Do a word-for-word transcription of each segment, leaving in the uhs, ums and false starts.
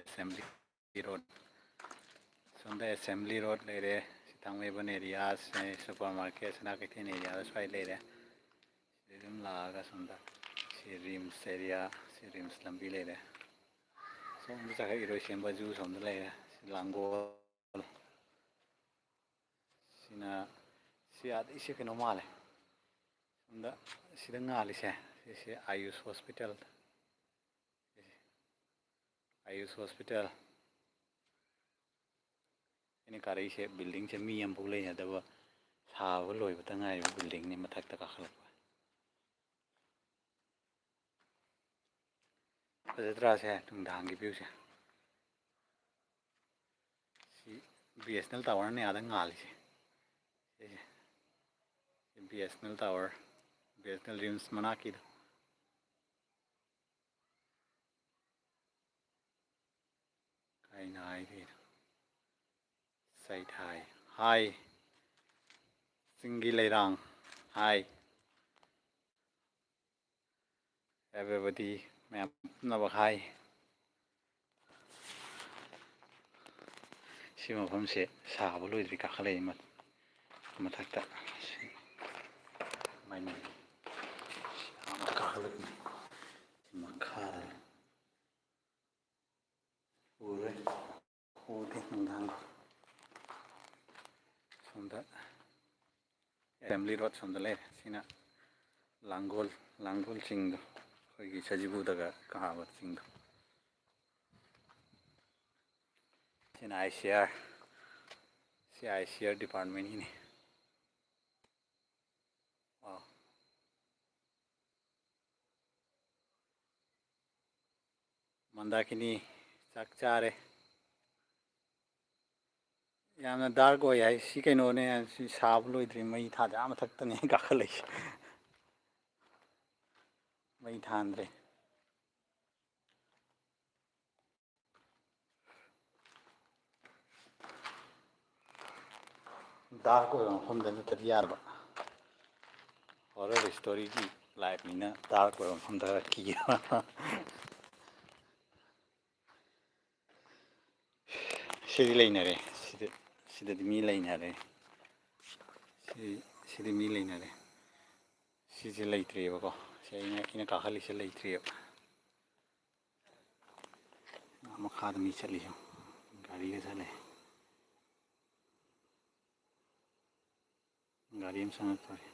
Assembly road. ꯁꯣꯝꯗ assembly road ꯂꯩꯔꯦ꯫ ꯁꯤ ꯊꯥꯡꯃꯩꯕꯟ ꯑꯦꯔꯤꯌꯥꯁꯦ, ꯁꯨꯄꯔ ꯃꯥꯔꯀꯦꯠ, ꯁꯅꯥ ꯀꯩꯊꯦꯜ ꯑꯦꯔꯤꯌꯥꯗ ꯁ꯭ꯋꯥꯏ ꯂꯩꯔꯦ꯫ ꯁꯤꯗ ꯑꯗꯨꯝ ꯂꯥꯛꯑꯒ ꯁꯣꯝꯗ ꯁꯤ ꯔꯤꯝꯁ ꯑꯦꯔꯤꯌꯥ, ꯁꯤ ꯔꯤꯝꯁ ꯂꯝꯕꯤ ꯂꯩꯔꯦ꯫ ꯁꯣꯝꯗ ꯆꯠꯈ꯭ꯔ ꯏꯔꯣꯏꯁꯦꯝꯕ ꯖꯨ ꯁꯣꯝꯗ ꯂꯩꯔꯦ꯫ ꯁꯤ ꯂꯥꯡꯒꯣꯜ꯫ ꯁꯤꯅ, ꯁꯤ ꯑꯥꯗ, ꯁꯤ ꯀꯩꯅꯣ ꯃꯥꯜꯂꯦ꯫ ꯁꯣꯝꯗ, ꯁꯤꯗ ꯉꯥꯜꯂꯤꯁꯦ, ꯁꯤꯁꯦ ꯑꯥꯌꯨꯁ ꯍꯣꯁꯄꯤꯇꯥꯜ꯫ ꯑꯥꯌꯨꯁ ꯍꯣꯁꯄꯤꯇꯥꯜ꯫ ꯑꯩꯅ ꯀꯥꯔꯛꯏꯁꯦ buildingꯁꯦ ꯃꯤ ꯑꯃꯐꯥꯎ ꯂꯩꯅꯗꯕ, ꯁꯥꯕ ꯂꯣꯏꯕꯇ ꯉꯥꯏꯔꯤꯕ buildingꯅꯤ ꯃꯊꯛꯇ ꯀꯥꯈꯠꯂꯛꯄ꯫ ꯐꯖꯗ꯭ꯔꯥ ꯁꯦ ꯅꯨꯡꯗꯥꯡꯒꯤ viewꯁꯦ? ꯁꯤ BSNL towerꯅꯦ ꯑꯥꯗ ꯉꯥꯜꯂꯤꯁꯦ꯫ ꯁꯤꯁꯦ꯫ ꯁꯤ BSNL tower, BSNL ꯔꯤꯝꯁ ꯃꯅꯥꯛꯀꯤꯗꯣ꯫ ꯀꯥꯏꯅ ꯍꯥꯏꯗꯣꯏꯅꯣ? ꯁꯩꯊꯥꯏ꯫ ꯍꯥꯏ꯫ ꯆꯤꯡꯒꯤ ꯂꯩꯔꯥꯡ꯫ ꯍꯥꯏ꯫ Everybody, ꯃꯌꯥꯝ ꯄꯨꯝꯅꯃꯛ ꯍꯥꯏ꯫ ꯁꯤ ꯃꯐꯝꯁꯦ ꯁꯥꯕ ꯂꯣꯏꯗ꯭ꯔꯤ, ꯀꯥꯈꯠꯂꯛꯏ ꯃ-, ꯃꯊꯛꯇ꯫ ꯁꯤ ꯃꯥꯏ ꯃꯥꯏ꯫ ꯁꯤ ꯑꯥ ꯃꯊꯛ ꯀꯥꯈꯠꯂꯛꯏ꯫ ꯁꯤ ꯃꯈꯥꯗ꯫ ꯎꯔꯦ꯫ ꯎꯗꯦ ꯅꯨꯡꯗꯥꯡꯗ꯫ ꯁꯣꯝꯗ ꯑꯦꯁꯦꯝꯕ꯭ꯂꯤ ꯔꯣꯗ ꯁꯣꯝꯗ ꯂꯩꯔꯦ꯫ ꯁꯤꯅ ꯂꯥꯡꯒꯣꯜ, ꯂꯥꯡꯒꯣꯜ ꯆꯤꯡꯗꯣ, ꯑꯩꯈꯣꯏꯒꯤ ꯁꯖꯤꯕꯨꯗꯒ ꯀꯥꯕ ꯆꯤꯡꯗꯣ꯫ ꯁꯤꯅ ICR, ꯁꯤ ICR departmentꯀꯤꯅꯤ꯫ ꯋꯥꯎ꯫ ꯃꯟꯗꯥꯀꯤꯅꯤ, ꯆꯥꯛ ꯆꯥꯔꯦ꯫ ꯌꯥꯝꯅ dark ꯑꯣꯏ ꯍꯥꯏ꯫ ꯁꯤ ꯀꯩꯅꯣꯅꯦ, ꯁꯤ ꯁꯥꯕ ꯂꯣꯏꯗ꯭ꯔꯤ, ꯃꯩ ꯊꯥꯗꯦ꯫ ꯑꯥ ꯃꯊꯛꯇꯅꯦ ꯀꯥꯈꯠꯂꯛꯏꯁꯦ꯫ ꯃꯩ ꯊꯥꯟꯗ꯭ꯔꯦ꯫ Dark ꯑꯣꯏꯕ ꯃꯐꯝꯗ ꯅꯠꯇ꯭ꯔꯗꯤ ꯌꯥꯔꯕ꯫ Horror storyꯒꯤ liveꯅꯤꯅ dark ꯑꯣꯏꯕ ꯃꯐꯝꯗ ꯈꯔ ꯀꯤꯕ꯫ ꯁꯤꯗꯤ ꯂꯩꯅꯔꯦ꯫ ꯁꯤꯗ, ꯁꯤꯗꯗꯤ ꯃꯤ ꯂꯩꯅꯔꯦ꯫ ꯁꯤ, ꯁꯤꯗꯤ ꯃꯤ ꯂꯩꯅꯔꯦ꯫ ꯁꯤꯁꯦ ꯂꯩꯇ꯭ꯔꯤꯑꯕꯀꯣ꯫ ꯁꯤ ꯑꯩꯅ, ꯑꯩꯅ ꯀꯥꯈꯠꯂꯤꯁꯦ ꯂꯩꯇ꯭ꯔꯤꯑꯕ꯫ ꯑꯥ ꯃꯈꯥꯗ ꯃꯤ ꯆꯠꯂꯤꯁꯦ꯫ ꯒꯥꯔꯤꯒ ꯆꯠꯂꯦ꯫ ꯒꯥꯔꯤ ꯑꯃ ꯆꯪꯉꯛꯇꯣꯔꯦ꯫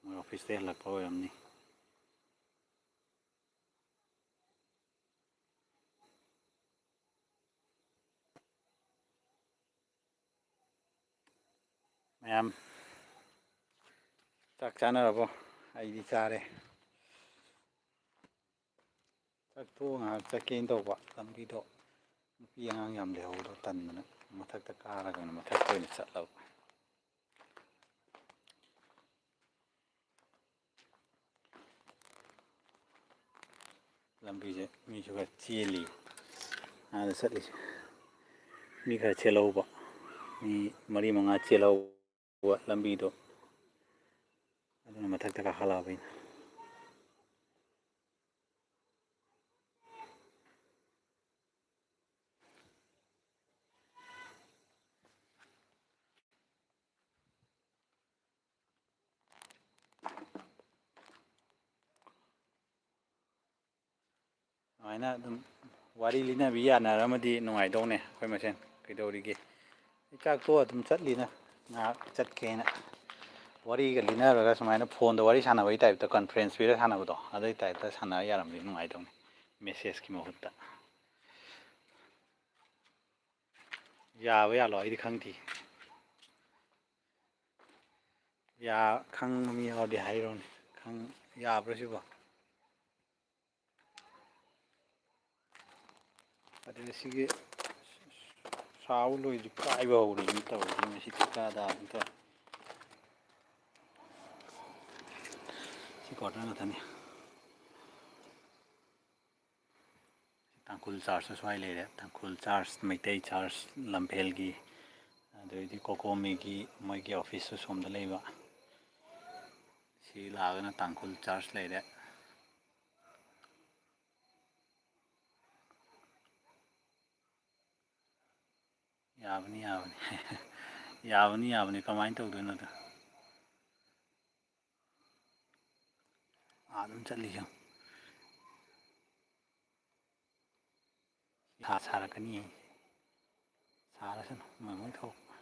ꯃꯣꯏ ꯑꯣꯐꯤꯁꯇꯩ ꯍꯜꯂꯛꯄ ꯑꯣꯏꯔꯝꯅꯤ꯫ ꯃꯌꯥꯝ ꯆꯥꯛ ꯆꯥꯅꯔꯕꯣ? ꯑꯩꯗꯤ ꯆꯥꯔꯦ꯫ ꯆꯥꯛ ꯇꯣꯛꯑ ꯉꯥꯏꯍꯥꯛ ꯆꯠꯀꯦꯅ ꯇꯧꯕ꯫ ꯂꯝꯕꯤꯗꯣ ꯅꯨꯄꯤ ꯑꯉꯥꯡ ꯌꯥꯝ ꯂꯩꯍꯧꯕꯗꯣ ꯇꯟꯗꯅ ꯃꯊꯛꯇ ꯀꯥꯔꯒꯅ ꯃꯊꯛꯇ ꯑꯣꯏꯅ ꯆꯠꯂꯕ꯫ ꯂꯝꯕꯤꯁꯦ ꯃꯤꯁꯨ ꯈꯔ ꯆꯦꯜꯂꯤ꯫ ꯑꯥꯗ ꯆꯠꯂꯤꯁꯦ ꯃꯤ ꯈꯔ ꯆꯦꯜꯍꯧꯕ꯫ ꯃꯤ ꯃꯔꯤ ꯃꯉꯥ ꯆꯦꯜꯍꯧꯕ ꯂꯝꯕꯤꯗꯣ꯫ ꯑꯗꯨꯅ ꯃꯊꯛꯇ ꯀꯥꯈꯠꯂꯛꯑꯕ ꯑꯩꯅ꯫ ꯁꯨꯃꯥꯏꯅ ꯑꯗꯨꯝ ꯋꯥꯔꯤ ꯂꯤꯅꯕꯤ ꯌꯥꯅꯔꯝꯃꯗꯤ ꯅꯨꯡꯉꯥꯏꯗꯧꯅꯦ ꯑꯩꯈꯣꯏ ꯃꯁꯦꯟ꯫ ꯀꯩꯗꯧꯔꯤꯒꯦ? ꯑꯩ ꯆꯥꯛ ꯇꯣꯛꯑ ꯑꯗꯨꯝ ꯆꯠꯂꯤꯅ, ꯉꯥꯏꯍꯥꯛ ꯆꯠꯀꯦꯅ꯫ ꯋꯥꯔꯤꯒ ꯂꯤꯅꯔꯒ ꯁꯨꯃꯥꯏꯅ ꯐꯣꯟꯗ ꯋꯥꯔꯤ ꯁꯥꯟꯅꯕꯒꯤ ꯇꯥꯏꯞꯇ, ꯀꯟꯐ꯭ꯔꯦꯟꯁ ꯄꯤꯔ ꯁꯥꯟꯅꯕꯗꯣ, ꯑꯗꯨꯒꯤ ꯇꯥꯏꯞꯇ ꯁꯥꯟꯅ ꯌꯥꯔꯝꯃꯗꯤ ꯅꯨꯡꯉꯥꯏꯗꯧꯅꯦ, ꯃꯦꯁꯦꯖꯀꯤ ꯃꯍꯨꯠꯇ꯫ ꯌꯥꯕ ꯌꯥꯜꯂꯣ, ꯑꯩꯗꯤ ꯈꯪꯗꯦ꯫ ꯌꯥ-, ꯈꯪꯕ ꯃꯤ ꯌꯥꯎꯔꯗꯤ ꯍꯥꯏꯔꯣꯅꯦ꯫ ꯈꯪ-, ꯌꯥꯕ꯭ꯔꯥ ꯁꯤꯕꯣ? ꯑꯗꯩ ꯁꯤꯒꯤ ꯁꯥꯎ ꯂꯣꯏꯗ꯭ꯔꯤ, ꯀꯥꯏꯕ ꯍꯧꯔꯦꯅ ꯇꯧꯔꯤꯁꯤ꯫ ꯃꯁꯤ ꯊꯤꯀꯥꯗꯥꯔꯅ ꯇꯧꯔꯤ꯫ ꯁꯤ ꯀ꯭ꯋꯥꯇꯔ ꯉꯥꯛꯇꯅꯤ꯫ ꯇꯥꯡꯈꯨꯜ ꯆꯥꯔꯆꯁꯨ ꯁ꯭ꯋꯥꯏ ꯂꯩꯔꯦ꯫ ꯇꯥꯡꯈꯨꯜ ꯆꯥꯔꯆ, ꯃꯩꯇꯩ ꯆꯥꯔꯆ ꯂꯝꯐꯦꯜꯒꯤ, ꯑꯗꯩꯗꯤ ꯀꯣꯀꯣꯃꯤꯒꯤ ꯃꯣꯏꯒꯤ ꯑꯣꯐꯤꯁꯁꯨ ꯁꯣꯝꯗ ꯂꯩꯕ꯫ ꯁꯤ ꯂꯥꯛꯑꯒꯅ ꯇꯥꯡꯈꯨꯜ ꯆꯥꯔꯆ ꯂꯩꯔꯦ꯫ ꯌꯥꯕꯅꯤ, ꯌꯥꯕꯅꯤ꯫ ꯌꯥꯕꯅꯤ, ꯌꯥꯕꯅꯤ꯫ ꯀꯃꯥꯏꯅ ꯇꯧꯗꯣꯏꯅꯣꯗ? ꯑꯥ, ꯑꯗꯨꯝ ꯆꯠꯂꯤꯁꯦ꯫ ꯁꯥ-, ꯁꯥꯔꯛꯀꯅꯤ꯫ ꯁꯥꯔꯁꯅꯨ, ꯃꯣꯏ ꯃꯣꯏ ꯊꯣꯛꯄ꯫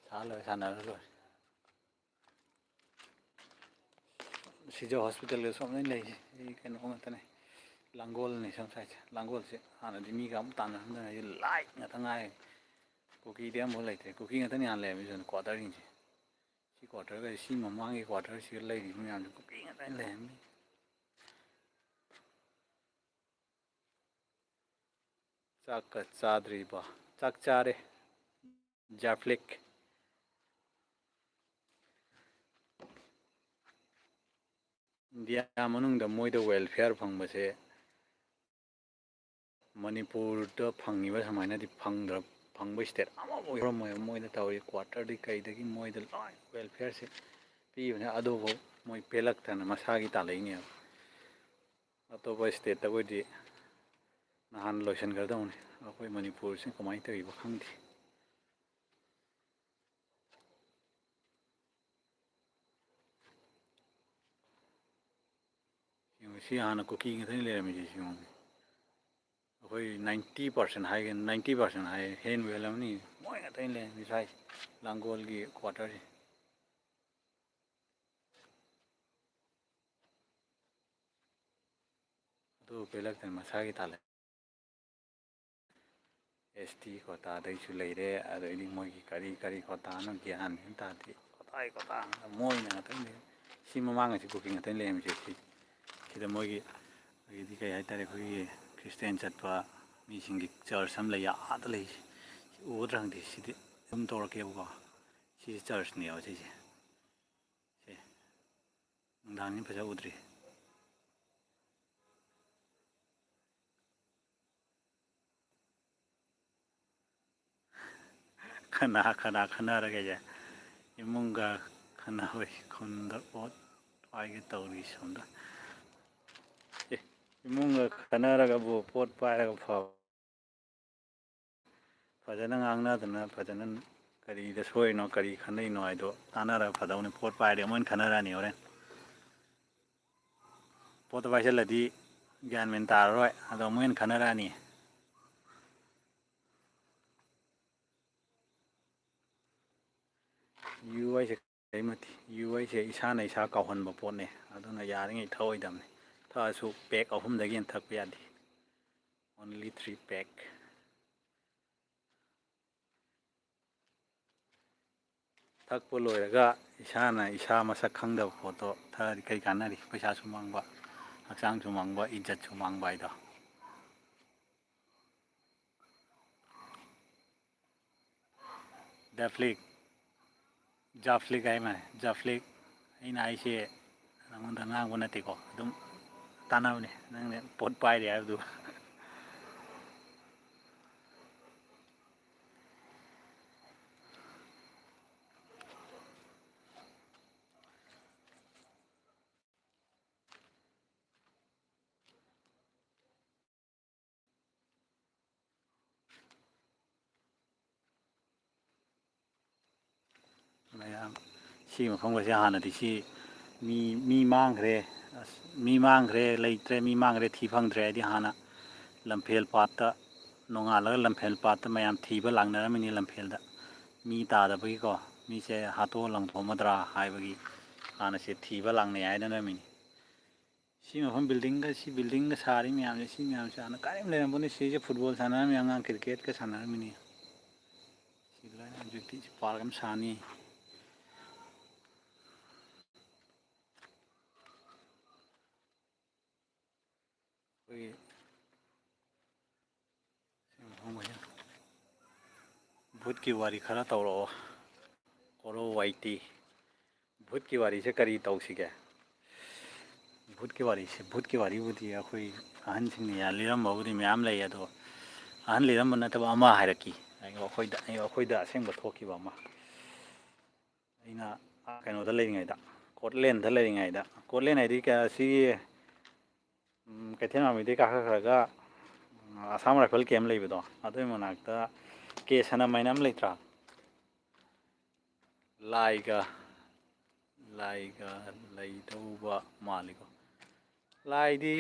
ꯁꯥ ꯂꯣꯏꯔꯦ, ꯁꯥꯟꯅꯔ ꯂꯣꯏꯔꯦ꯫ ꯁꯤꯖ ꯍꯣꯁꯄꯤꯇꯥꯜꯒ ꯁꯣꯝꯗ ꯂꯩꯔꯤꯁꯦ꯫ ꯑꯩ ꯀꯩꯅꯣ ꯉꯥꯛꯇꯅꯦ, ꯂꯥꯡꯒꯣꯜꯅꯦ ꯁꯣꯝ ꯁꯥꯏꯠꯁꯦ꯫ ꯂꯥꯡꯒꯣꯜꯁꯦ ꯍꯥꯟꯅꯗꯤ ꯃꯤꯒ ꯑꯝ ꯇꯥꯟꯅꯔꯝꯗꯕꯅꯦ, ꯍꯧꯖꯤꯛ ꯂꯥꯏꯠ ꯉꯥꯛꯇ ꯉꯥꯏꯔꯦ꯫ ꯀꯨꯀꯤꯗꯤ ꯑꯝꯐꯥꯎ ꯂꯩꯇ꯭ꯔꯦ꯫ ꯀꯨꯀꯤ ꯉꯥꯛꯇꯅꯦ ꯍꯥꯟꯅ ꯂꯩꯔꯝꯃꯤꯁꯦ ꯀ꯭ꯋꯥꯇꯔꯁꯤꯡꯁꯦ꯫ ꯁꯤ ꯀ꯭ꯋꯥꯇꯔꯒ ꯁꯤ ꯃꯃꯥꯡꯒꯤ ꯀ꯭ꯋꯥꯇꯔꯁꯤꯗ ꯂꯩꯔꯤꯕ ꯃꯌꯥꯝꯁꯦ ꯀꯨꯀꯤ ꯉꯥꯛꯇꯅꯦ ꯂꯩꯔꯝꯃꯤ꯫ ꯆꯥꯛꯀ ꯆꯥꯗ꯭ꯔꯤꯕꯣ? ꯆꯥꯛ ꯆꯥꯔꯦ꯫ ꯖꯥꯐ꯭ꯂꯤꯛ꯫ ꯏꯟꯗꯤꯌꯥ ꯃꯅꯨꯡꯗ ꯃꯣꯏꯗ welfare ꯐꯪꯕꯁꯦ ꯃꯅꯤꯄꯨꯔꯗ ꯐꯪꯉꯤꯕ ꯁꯨꯃꯥꯏꯅꯗꯤ ꯐꯪꯗ꯭ꯔ-, ꯐꯪꯕ state ꯑꯃꯐꯥꯎ ꯌꯥꯎꯔꯝꯃꯣꯏ꯫ ꯃꯣꯏꯗ ꯇꯧꯔꯤ ꯀ꯭ꯋꯥꯇꯔꯗꯒꯤ ꯀꯩꯗꯒꯤ ꯃꯣꯏꯗ ꯂꯣꯏ welfareꯁꯦ ꯄꯤꯕꯅꯦ, ꯑꯗꯨꯕꯨ ꯃꯣꯏ ꯄꯦꯜꯂꯛꯇꯅ ꯃꯁꯥꯒꯤ ꯇꯥꯜꯂꯛꯏꯅꯦꯕ꯫ ꯑꯇꯣꯞꯄ stateꯇ ꯑꯣꯏꯗꯤ ꯅꯍꯥꯟ ꯂꯣꯏꯁꯤꯟꯈ꯭ꯔꯗꯧꯅꯤ꯫ ꯑꯩꯈꯣꯏ ꯃꯅꯤꯄꯨꯔꯁꯤ ꯀꯃꯥꯏꯅ ꯇꯧꯔꯤꯕ ꯈꯪꯗꯦ꯫ ꯌꯦꯡꯉꯨ, ꯁꯤ ꯍꯥꯟꯅ ꯀꯨꯀꯤ ꯉꯥꯛꯇꯅꯤ ꯂꯩꯔꯝꯃꯤꯁꯦ꯫ ꯁꯤ ꯌꯦꯡꯉꯨ, ꯑꯩꯈꯣꯏ ninety percent ꯍꯥꯏꯒꯅꯤ, ninety percent ꯍꯥꯏ, ꯍꯦꯟꯕꯨ ꯍꯦꯜꯂꯝꯅꯤ꯫ ꯃꯣꯏ ꯉꯥꯛꯇꯅꯤ ꯂꯩꯔꯝꯃꯤ ꯁ꯭ꯋꯥꯏꯁꯦ, ꯂꯥꯡꯒꯣꯜꯒꯤ ꯀ꯭ꯋꯥꯇꯔꯁꯦ꯫ ꯑꯗꯨ ꯄꯦꯜꯂꯛꯇꯅ ꯃꯁꯥꯒꯤ ꯇꯥꯜꯂꯦ꯫ S T quotaꯗꯩꯁꯨ ꯂꯩꯔꯦ, ꯑꯗꯩꯗꯤ ꯃꯣꯏꯒꯤ ꯀꯔꯤ ꯀꯔꯤ quotaꯅꯣ ꯒ꯭ꯌꯥꯟ ꯃꯦꯟ ꯇꯥꯗꯦ꯫ Quota, quota ꯉꯥꯛꯇ, ꯃꯣꯏꯅ ꯉꯥꯛꯇꯅꯤ꯫ ꯁꯤ ꯃꯃꯥꯡ ꯑꯁꯤ ꯀꯨꯀꯤ ꯉꯥꯛꯇꯅꯤ ꯂꯩꯔꯝꯃꯤꯁꯦ꯫ ꯁꯤ, ꯁꯤꯗ ꯃꯣꯏꯒꯤ, ꯑꯗꯒꯤꯗꯤ ꯀꯩ ꯍꯥꯏꯇꯥꯔꯦ, ꯑꯩꯈꯣꯏꯒꯤ Christian ꯆꯠꯄ ꯃꯤꯁꯤꯡꯒꯤ church ꯑꯃ ꯂꯩ, ꯑꯥꯗ ꯂꯩ꯫ ꯁꯤ ꯎꯒꯗ꯭ꯔꯥ ꯈꯪꯗꯦ꯫ ꯁꯤꯗꯤ ꯑꯗꯨꯝ ꯇꯧꯔꯛꯀꯦꯕꯀꯣ꯫ ꯁꯤꯁꯦ churchꯅꯦꯕ ꯁꯤꯁꯦ꯫ ꯁꯦ, ꯅꯨꯡꯗꯥꯡꯅꯤ ꯐꯖ ꯎꯗ꯭ꯔꯤ꯫ ꯈꯠꯅ ꯈꯠꯅ ꯈꯠꯅꯔꯒ ꯏꯃꯨꯡꯒ ꯈꯠꯅꯕꯩ ꯈꯨꯟꯗ ꯄꯣꯠ ꯄꯥꯏꯒꯦ ꯇꯧꯔꯤ ꯁꯣꯝꯗ꯫ ꯑꯦ, ꯏꯃꯨꯡꯒ ꯈꯠꯅꯔꯒꯕꯨ ꯄꯣꯠ ꯄꯥꯏꯔꯒ ꯐꯕ? ꯐꯖꯅ ꯉꯥꯡꯅꯗꯅ ꯐꯖꯅ ꯀꯔꯤꯗ ꯁꯣꯏꯔꯤꯅꯣ, ꯀꯔꯤ ꯈꯟꯅꯩꯅꯣ ꯍꯥꯏꯗꯣ ꯇꯥꯟꯅꯔꯒ ꯐꯗꯧꯅꯤ꯫ ꯄꯣꯠ ꯄꯥꯏꯔꯗꯤ ꯑꯃꯨꯛ ꯍꯦꯟꯅ ꯈꯟꯅꯔꯛꯑꯅꯤ ꯍꯣꯔꯦꯟ꯫ ꯄꯣꯠꯇꯣ ꯄꯥꯏꯁꯜꯂꯗꯤ ꯒ꯭ꯌꯥꯟ ꯃꯦꯟ ꯇꯥꯔꯔꯣꯏ, ꯑꯗꯣ ꯑꯃꯨꯛ ꯍꯦꯟꯅ ꯈꯟꯅꯔꯛꯑꯅꯤ꯫ ꯌꯨ ꯍꯥꯏꯁꯦ ꯀꯔꯤꯃꯠꯇꯦ꯫ ꯌꯨ ꯍꯥꯏꯁꯦ ꯏꯁꯥꯅ ꯏꯁꯥ ꯀꯥꯎꯍꯟꯕ ꯄꯣꯠꯅꯦ, ꯑꯗꯨꯅ ꯌꯥꯔꯤꯉꯩ ꯊꯛꯑꯣꯏꯗꯕꯅꯤ꯫ ꯊꯛꯑꯁꯨ ꯄꯦꯛ ꯑꯍꯨꯝꯗꯒꯤ ꯍꯦꯟꯅ ꯊꯛꯄ ꯌꯥꯗꯦ꯫ Only three pack꯫ ꯊꯛꯄ ꯂꯣꯏꯔꯒ ꯏꯁꯥꯅ ꯏꯁꯥ ꯃꯁꯛ ꯈꯪꯗꯕ ꯄꯣꯠꯇꯣ ꯊꯛꯑꯗꯤ ꯀꯔꯤ ꯀꯥꯟꯅꯔꯤ? ꯄꯩꯁꯥꯁꯨ ꯃꯥꯡꯕ, ꯍꯛꯆꯥꯡꯁꯨ ꯃꯥꯡꯕ, ꯏꯖꯠꯁꯨ ꯃꯥꯡꯕ ꯍꯥꯏꯗꯣ꯫ ꯖꯐ꯭ꯂꯤꯛ, ꯖꯐ꯭ꯂꯤꯛ ꯍꯥꯏ ꯃꯥꯜꯂꯦ, ꯖꯐ꯭ꯂꯤꯛ꯫ ꯑꯩꯅ ꯍꯥꯏꯁꯦ ꯅꯉꯣꯟꯗ ꯉꯥꯡꯕ ꯅꯠꯇꯦꯀꯣ, ꯑꯗꯨꯝ ꯇꯥꯟꯅꯕꯅꯦ, ꯅꯪꯅ ꯄꯣꯠ ꯄꯥꯏꯔꯤ ꯍꯥꯏꯕꯗꯨ꯫ ꯃꯌꯥꯝ, ꯁꯤ ꯃꯐꯝꯒꯁꯦ ꯍꯥꯟꯅꯗꯤ ꯁꯤ ꯃꯤ, ꯃꯤ ꯃꯥꯡꯈ꯭ꯔꯦ, ꯑꯁ, ꯃꯤ ꯃꯥꯡꯈ꯭ꯔꯦ, ꯂꯩꯇ꯭ꯔꯦ, ꯃꯤ ꯃꯥꯡꯈ꯭ꯔꯦ, ꯊꯤ ꯐꯪꯗ꯭ꯔꯦ ꯍꯥꯏꯗꯤ ꯍꯥꯟꯅ ꯂꯝꯐꯦꯜ ꯄꯥꯠꯇ, ꯅꯣꯡꯉꯥꯜꯂꯒ ꯂꯝꯐꯦꯜ ꯄꯥꯠꯇ ꯃꯌꯥꯝ ꯊꯤꯕ ꯂꯥꯛꯅꯔꯝꯃꯤꯅꯤ ꯂꯝꯐꯦꯜꯗ꯫ ꯃꯤ ꯇꯥꯗꯕꯒꯤꯀꯣ, ꯃꯤꯁꯦ ꯍꯥꯠꯇꯣꯛꯑ ꯂꯪꯊꯣꯛꯑꯝꯃꯗ꯭ꯔꯥ ꯍꯥꯏꯕꯒꯤ ꯍꯥꯟꯅꯁꯦ ꯊꯤꯕ ꯂꯥꯛꯅꯩ ꯍꯥꯏꯅꯔꯝꯃꯤꯅꯤ꯫ ꯁꯤ ꯃꯐꯝ buildingꯒ, ꯁꯤ buildingꯒ ꯁꯥꯔꯤ ꯃꯌꯥꯝꯁꯦ, ꯁꯤ ꯃꯌꯥꯝꯁꯦ ꯍꯥꯟꯅ ꯀꯔꯤꯝ ꯂꯩꯔꯝꯕꯣꯠꯅꯦ꯫ ꯁꯤꯁꯦ football ꯁꯥꯟꯅꯔꯝꯃꯤ, ꯑꯉꯥꯡ cricketꯀ ꯁꯥꯟꯅꯔꯝꯃꯤꯅꯤ꯫ ꯁꯤ ꯂꯣꯏꯅ ꯍꯧꯖꯤꯛꯇꯤ ꯁꯤ park ꯑꯃ ꯁꯥꯅꯤ꯫ ꯑꯩꯈꯣꯏꯒꯤ ꯚꯨꯠꯀꯤ ꯋꯥꯔꯤ ꯈꯔ ꯇꯧꯔꯛꯑꯣ꯫ ꯀꯣꯔꯧ ꯋꯥꯏꯇꯤ꯫ ꯚꯨꯠꯀꯤ ꯋꯥꯔꯤꯁꯦ ꯀꯔꯤ ꯇꯧꯁꯤꯒꯦ? ꯚꯨꯠꯀꯤ ꯋꯥꯔꯤꯁꯦ, ꯚꯨꯠꯀꯤ ꯋꯥꯔꯤꯕꯨꯗꯤ ꯑꯩꯈꯣꯏ ꯑꯍꯟꯁꯤꯡꯅ ꯌꯥ-, ꯂꯤꯔꯝꯕꯕꯨꯗꯤ ꯃꯌꯥꯝ ꯂꯩ, ꯑꯗꯣ ꯑꯍꯟ ꯂꯤꯔꯝꯕ ꯅꯠꯇꯕ ꯑꯃ ꯍꯥꯏꯔꯛꯀꯦ꯫ ꯑꯩꯈꯣꯏꯗ, ꯑꯩꯈꯣꯏꯗ ꯑꯁꯦꯡꯕ ꯊꯣꯛꯈꯤꯕ ꯑꯃ꯫ ꯑꯩꯅ ꯑꯥ ꯀꯩꯅꯣꯗ ꯂꯩꯔꯤꯉꯩꯗ, ꯀꯣꯠꯂꯦꯟꯗ ꯂꯩꯔꯤꯉꯩꯗ, ꯀꯣꯠꯂꯦꯟ ꯍꯥꯏꯗꯤ ꯀ-, ꯁꯤꯒꯤ ꯎꯝ, ꯀꯩꯊꯦꯜ ꯃꯥꯟꯕꯤꯗꯩ ꯀꯥꯈꯠꯈ꯭ꯔꯒ, ꯎꯝ, ꯑꯁꯥꯝ ꯔꯥꯏꯐꯜ ꯀꯦꯝ ꯂꯩꯕꯗꯣ, ꯑꯗꯨꯒꯤ ꯃꯅꯥꯛꯇ ꯀꯦ ꯁꯅꯝ ꯍꯥꯏꯅ ꯑꯃ ꯂꯩꯇ꯭ꯔꯥ? ꯂꯥꯏꯒ, ꯂꯥꯏꯒ ꯂꯩꯗꯧꯕ ꯃꯥꯜꯂꯤꯀꯣ꯫ ꯂꯥꯏꯗꯤ,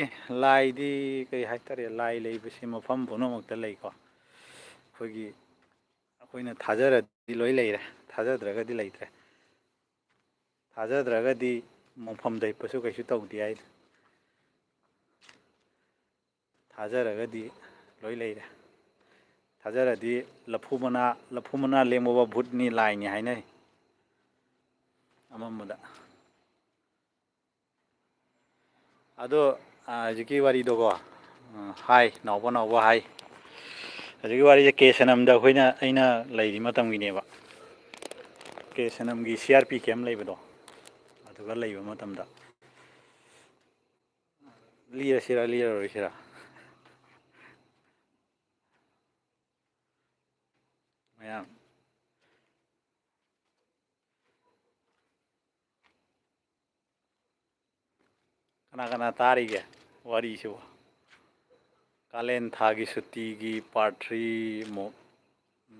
ꯂꯥꯏꯗꯤ ꯀꯩ ꯍꯥꯏꯇꯥꯔꯦ, ꯂꯥꯏ ꯂꯩꯕꯁꯤ ꯃꯐꯝ ꯄꯨꯝꯅꯃꯛꯇ ꯂꯩꯀꯣ꯫ ꯑꯩꯈꯣꯏꯒꯤ, ꯑꯩꯈꯣꯏꯅ ꯊꯥꯖꯔꯗꯤ ꯂꯣꯏ ꯂꯩꯔꯦ, ꯊꯥꯖꯗ꯭ꯔꯒꯗꯤ ꯂꯩꯇ꯭ꯔꯦ꯫ ꯊꯥꯖꯗ꯭ꯔꯒꯗꯤ ꯃꯣꯡꯐꯝ ꯂꯩꯞꯄꯁꯨ ꯀꯩꯁꯨ ꯇꯧꯗꯦ ꯍꯥꯏꯗꯣ꯫ ꯊꯥꯖꯔꯒꯗꯤ ꯂꯣꯏ ꯂꯩꯔꯦ꯫ ꯊꯥꯖꯔꯗꯤ ꯂꯐꯨ ꯃꯅꯥ, ꯂꯐꯨ ꯃꯅꯥ ꯂꯦꯡꯕꯕ ꯚꯨꯠꯅꯤ, ꯂꯥꯏꯅꯤ ꯍꯥꯏꯅꯩ ꯑꯃꯝꯕꯗ꯫ ꯑꯗꯣ, ꯑꯥ, ꯍꯧꯖꯤꯛꯀꯤ ꯋꯥꯔꯤꯗꯣꯀꯣ, ꯑꯥ, ꯍꯥꯏ, ꯅꯥꯎꯕ, ꯅꯥꯎꯕ ꯍꯥꯏ꯫ ꯍꯧꯖꯤꯛꯀꯤ ꯋꯥꯔꯤꯁꯦ ꯀꯦ ꯁꯅꯝꯗ ꯑꯩꯈꯣꯏꯅ, ꯑꯩꯅ ꯂꯩꯔꯤ ꯃꯇꯝꯒꯤꯅꯦꯕ꯫ ꯀꯦ ꯁꯅꯝꯒꯤ ꯁꯤ ꯑꯥꯔ ꯄꯤ ꯀꯦꯝ ꯂꯩꯕꯗꯣ, ꯑꯗꯨꯒ ꯂꯩꯕ ꯃꯇꯝꯗ꯫ ꯂꯤꯔꯁꯤꯔꯥ, ꯂꯤꯔꯔꯣꯏꯁꯤꯔꯥ? ꯃꯌꯥꯝ꯫ ꯀꯅꯥ ꯀꯅꯥ ꯇꯥꯔꯤꯒꯦ ꯋꯥꯔꯤꯁꯤꯕꯨ? ꯀꯥꯂꯦꯟ ꯊꯥꯒꯤ ꯁꯨꯇꯤꯒꯤ part three ꯃꯨꯛ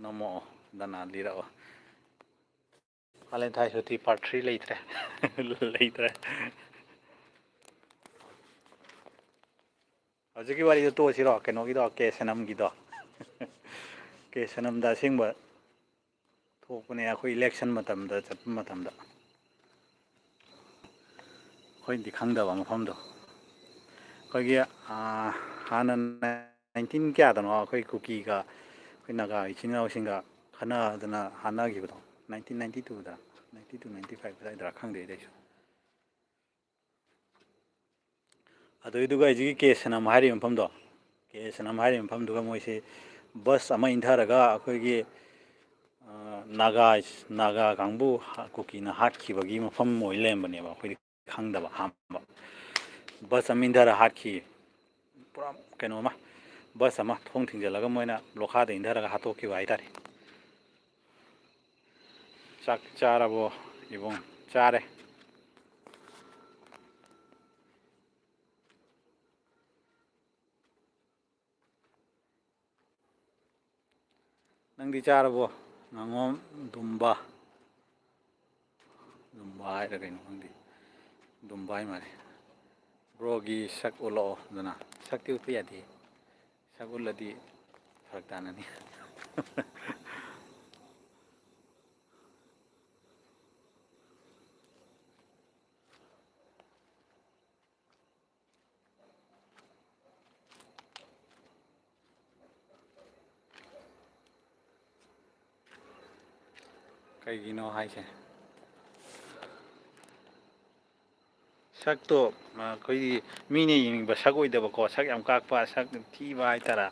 ꯅꯝꯃꯛꯑꯣ, ꯗꯅ ꯂꯤꯔꯛꯑꯣ꯫ ꯀꯥꯂꯦꯟ ꯊꯥꯒꯤ ꯁꯨꯇꯤ part three ꯂꯩꯇ꯭ꯔꯦ꯫ ꯂꯩꯇ꯭ꯔꯦ꯫ ꯍꯧꯖꯤꯛꯀꯤ ꯋꯥꯔꯤꯗꯣ ꯇꯣꯛꯑꯁꯤꯔꯣ? ꯀꯩꯅꯣꯒꯤꯗꯣ, ꯀꯦ ꯁꯅꯝꯒꯤꯗꯣ꯫ ꯀꯦ ꯁꯅꯝꯗ ꯑꯁꯦꯡꯕ ꯊꯣꯛꯄꯅꯦ, ꯑꯩꯈꯣꯏ election ꯃꯇꯝꯗ ꯆꯠꯄ ꯃꯇꯝꯗ꯫ ꯑꯩꯈꯣꯏꯅꯗꯤ ꯈꯪꯗꯕ ꯃꯐꯝꯗꯣ꯫ ꯑꯩꯈꯣꯏꯒꯤ, ꯑꯥ, ꯍꯥꯟꯅ nineteen ꯀꯌꯥꯗꯅꯣ ꯑꯩꯈꯣꯏ ꯀꯨꯀꯤꯒ ꯑꯩꯈꯣꯏ ꯅꯥꯒꯥ ꯏꯆꯤꯟ ꯏꯅꯥꯎꯁꯤꯡꯒ ꯈꯠꯅꯗꯅ ꯍꯥꯠꯅꯈꯤꯕꯗꯣ, nineteen ninety twoꯗ, ninety two ninety five ꯑꯗꯨꯋꯥꯏꯗꯔ ꯈꯪꯗꯦ ꯑꯩꯁꯨ꯫ ꯑꯗꯨꯏꯗꯨꯒ ꯍꯧꯖꯤꯛꯀꯤ ꯀꯦ ꯁꯅꯝ ꯍꯥꯏꯔꯤꯕ ꯃꯐꯝꯗꯣ, ꯀꯦ ꯁꯅꯝ ꯍꯥꯏꯔꯤꯕ ꯃꯐꯝꯗꯨꯒ ꯃꯣꯏꯁꯤ bus ꯑꯃ ꯏꯟꯊꯔꯒ ꯑꯩꯈꯣꯏꯒꯤ, ꯑ, ꯅꯥꯒꯥ, ꯅꯥꯒꯥ ꯀꯥꯡꯕꯨ ꯀꯨꯀꯤꯅ ꯍꯥꯠꯈꯤꯕꯒꯤ ꯃꯐꯝ ꯑꯣꯏ ꯂꯩꯔꯝꯕꯅꯦꯕ, ꯑꯩꯈꯣꯏꯗꯤ ꯈꯪꯗꯕ ꯑꯍꯥꯟꯕ꯫ Bus ꯑꯃ ꯏꯟꯊꯔ ꯍꯥꯠꯈꯤ꯫ ꯄꯨꯔꯥ ꯀꯩꯅꯣꯃ, bus ꯑꯃ ꯊꯣꯡ ꯊꯤꯡꯖꯤꯜꯂꯒ ꯃꯣꯏꯅ ꯂꯣꯈꯥꯗ ꯏꯟꯊꯔꯒ ꯍꯥꯠꯇꯣꯛꯈꯤꯕ ꯍꯥꯏꯇꯥꯔꯦ꯫ ꯆꯥꯛ ꯆꯥꯔꯕꯣ ꯏꯕꯨꯡ? ꯆꯥꯔꯦ꯫ ꯅꯪꯗꯤ ꯆꯥꯔꯕꯣ? ꯉꯥꯉꯣꯝ ꯗꯨꯝꯕ꯫ ꯗꯨꯝꯕ ꯍꯥꯏꯔ ꯀꯩꯅꯣ ꯈꯪꯗꯦ꯫ ꯗꯨꯝꯕ ꯍꯥꯏ ꯃꯥꯜꯂꯦ꯫ ꯕ꯭ꯔꯣꯒꯤ ꯁꯛ ꯎꯠꯂꯛꯑꯣ ꯑꯗꯨꯅ꯫ ꯁꯛꯇꯤ ꯎꯠꯄ ꯌꯥꯗꯦ꯫ ꯁꯛ ꯎꯠꯂꯗꯤ ꯐꯔꯛ ꯇꯥꯅꯅꯤ꯫ ꯀꯩꯒꯤꯅꯣ ꯍꯥꯏꯁꯦ? ꯁꯛꯇꯣ, ꯑ, ꯑꯩꯈꯣꯏꯒꯤ ꯃꯤꯅ ꯌꯦꯡꯅꯤꯡꯕ ꯁꯛ ꯑꯣꯏꯗꯕꯀꯣ, ꯁꯛ ꯌꯥꯝ ꯀꯥꯛꯄ, ꯁꯛ ꯊꯤꯕ ꯍꯥꯏꯇꯥꯔꯥ,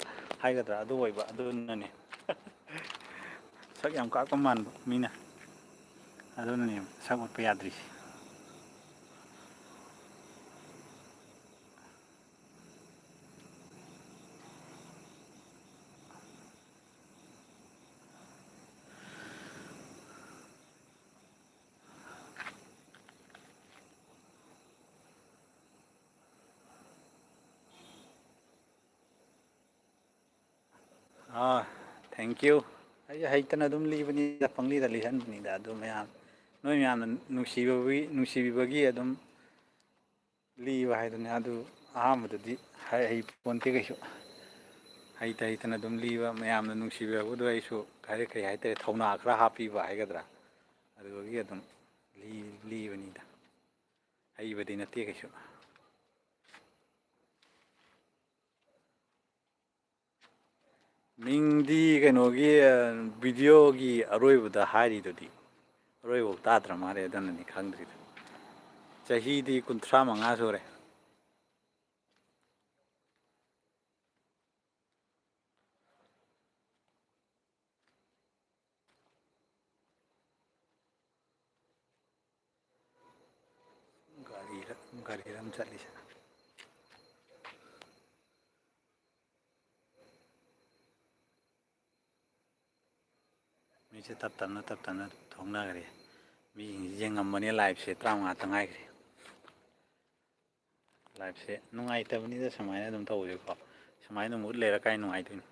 ꯍꯥꯏꯒꯗ꯭ꯔꯥ, ꯑꯗꯨ ꯑꯣꯏꯕ, ꯑꯗꯨꯅꯅꯦ꯫ ꯁꯛ ꯌꯥꯝ ꯀꯥꯛꯄ ꯃꯥꯟꯕ ꯃꯤꯅ, ꯑꯗꯨꯅꯅꯦ ꯁꯛ ꯎꯠꯄ ꯌꯥꯗ꯭ꯔꯤꯁꯦ꯫ ꯑꯥ, thank you꯫ ꯑꯩ ꯍꯩꯇꯅ ꯑꯗꯨꯝ ꯂꯤꯕꯅꯤꯗ, ꯄꯪꯂꯤꯗ ꯂꯤꯍꯟꯕꯅꯤꯗ꯫ ꯑꯗꯨ ꯃꯌꯥꯝ, ꯅꯣꯏ ꯃꯌꯥꯝꯅ ꯅꯨꯡꯁꯤꯕꯒꯤ, ꯅꯨꯡꯁꯤꯕꯤꯕꯒꯤ ꯑꯗꯨꯝ ꯂꯤꯕ ꯍꯥꯏꯗꯨꯅꯤ꯫ ꯑꯗꯨ ꯑꯍꯥꯟꯕꯗꯗꯤ ꯍꯩ-, ꯍꯩꯄꯣꯟꯇꯦ ꯀꯩꯁꯨ꯫ ꯍꯩꯇ ꯍꯩꯇꯅ ꯑꯗꯨꯝ ꯂꯤꯕ, ꯃꯌꯥꯝꯅ ꯅꯨꯡꯁꯤꯕꯤꯔꯛꯄꯗꯣ ꯑꯩꯁꯨ ꯀꯩ ꯍꯥꯏ-, ꯀꯩ ꯍꯥꯏꯇꯥꯔꯦ, ꯊꯧꯅꯥ ꯈꯔ ꯍꯥꯞꯄꯤꯕ ꯍꯥꯏꯒꯗ꯭ꯔꯥ, ꯑꯗꯨꯗꯒꯤ ꯑꯗꯨꯝ ꯂꯤ-, ꯂꯤꯕꯅꯤꯗ꯫ ꯍꯩꯕꯗꯤ ꯅꯠꯇꯦ ꯀꯩꯁꯨ꯫ ꯃꯤꯡꯗꯤ ꯀꯩꯅꯣꯒꯤ, ꯚꯤꯗꯤꯑꯣꯒꯤ ꯑꯔꯣꯏꯕꯗ ꯍꯥꯏꯔꯤꯗꯨꯗꯤ꯫ ꯑꯔꯣꯏꯕꯐꯥꯎ ꯇꯥꯗ꯭ꯔ ꯃꯥꯜꯂꯦ, ꯑꯗꯨꯅꯅꯤ ꯈꯪꯗ꯭ꯔꯤꯗꯣ꯫ ꯆꯍꯤꯗꯤ ꯀꯨꯟꯊ꯭ꯔꯥ ꯃꯉꯥ ꯁꯨꯔꯦ꯫ ꯒꯥꯔꯤꯔ, ꯒꯥꯔꯤꯔ ꯑꯃ ꯆꯠꯂꯤꯁꯦ꯫ ꯃꯤꯁꯦ ꯇꯞ ꯇꯞꯅ, ꯇꯞ ꯇꯞꯅ ꯊꯣꯛꯅꯈ꯭ꯔꯦ꯫ ꯃꯤꯁꯤꯡꯁꯤ ꯌꯦꯡꯉꯝꯕꯅꯦ, liveꯁꯦ ꯇꯔꯥꯃꯉꯥꯇ ꯉꯥꯏꯈ꯭ꯔꯦ꯫ Liveꯁꯦ ꯅꯨꯡꯉꯥꯏꯇꯕꯅꯤꯗ ꯁꯨꯃꯥꯏꯅ ꯑꯗꯨꯝ ꯇꯧꯕꯁꯦꯀꯣ꯫ ꯁꯨꯃꯥꯏꯅ ꯑꯗꯨꯝ ꯎꯠ ꯂꯩꯔ ꯀꯥꯏ ꯅꯨꯡꯉꯥꯏꯗꯣꯏꯅꯣ?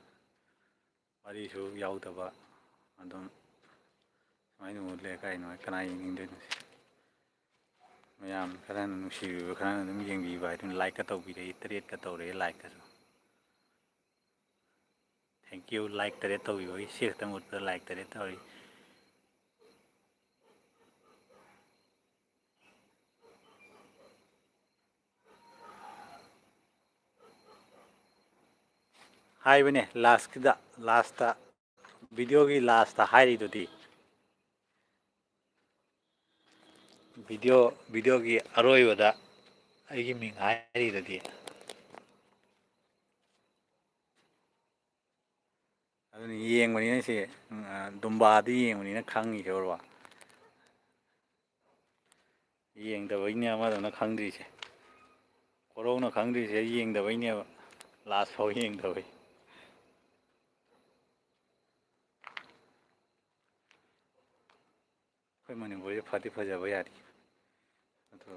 ꯋꯥꯔꯤꯁꯨ ꯌꯥꯎꯗꯕ ꯑꯗꯨꯝ ꯁꯨꯃꯥꯏꯅ ꯎ ꯂꯩ ꯀꯥꯏꯅꯣ? ꯀꯅꯥ ꯌꯦꯡꯅꯤꯡꯗꯣꯏꯅꯣ ꯁꯤ? ꯃꯌꯥꯝ ꯈꯔꯅ ꯅꯨꯡꯁꯤꯕꯤꯕ, ꯈꯔꯅ ꯑꯗꯨꯝ ꯌꯦꯡꯕꯤꯕ ꯍꯥꯏꯗꯨꯅ ꯂꯥꯏꯛꯀ ꯇꯧꯕꯤꯔꯛꯏ, ꯇꯔꯦꯠꯀ ꯇꯧꯔꯛꯑꯦ ꯂꯥꯏꯛꯀꯁꯨ꯫ Thank you, ꯂꯥꯏꯛ ꯇꯔꯦꯠ ꯇꯧꯕꯤꯕꯒꯤ꯫ ꯁꯤ ꯈꯛꯇꯪ ꯎꯠꯄꯗ ꯂꯥꯏꯛ ꯇꯔꯦꯠ ꯇꯧꯔꯤ꯫ ꯍꯥꯏꯕꯅꯦ ꯂꯥꯁꯀꯤꯗ, ꯂꯥꯁꯇ, ꯚꯤꯗꯤꯑꯣꯒꯤ ꯂꯥꯁꯇ ꯍꯥꯏꯔꯤꯗꯨꯗꯤ꯫ ꯚꯤꯗꯤꯑꯣ, ꯚꯤꯗꯤꯑꯣꯒꯤ ꯑꯔꯣꯏꯕꯗ ꯑꯩꯒꯤ ꯃꯤꯡ ꯍꯥꯏꯔꯤꯗꯨꯗꯤ꯫ ꯑꯗꯨꯅ ꯌꯦꯡꯕꯅꯤꯅ ꯁꯤ, ꯎꯝ, ꯑ, ꯗꯨꯝꯕꯥꯗꯤ ꯌꯦꯡꯕꯅꯤꯅ ꯈꯪꯉꯤꯁꯦ ꯎꯔꯕ? ꯌꯦꯡꯗꯕꯩꯅꯦ ꯑꯃꯗꯨꯅ ꯈꯪꯗ꯭ꯔꯤꯁꯦ꯫ ꯀꯣꯔꯧꯅ ꯈꯪꯗ꯭ꯔꯤꯁꯦ ꯌꯦꯡꯗꯕꯩꯅꯦꯕ꯫ ꯂꯥꯁ ꯐꯥꯎ ꯌꯦꯡꯗꯕꯩ꯫ ꯑꯩꯈꯣꯏ ꯃꯅꯤꯄꯨꯔꯁꯦ ꯐꯗꯤ ꯐꯖꯕ ꯌꯥꯔꯤ꯫ ꯑꯗꯣ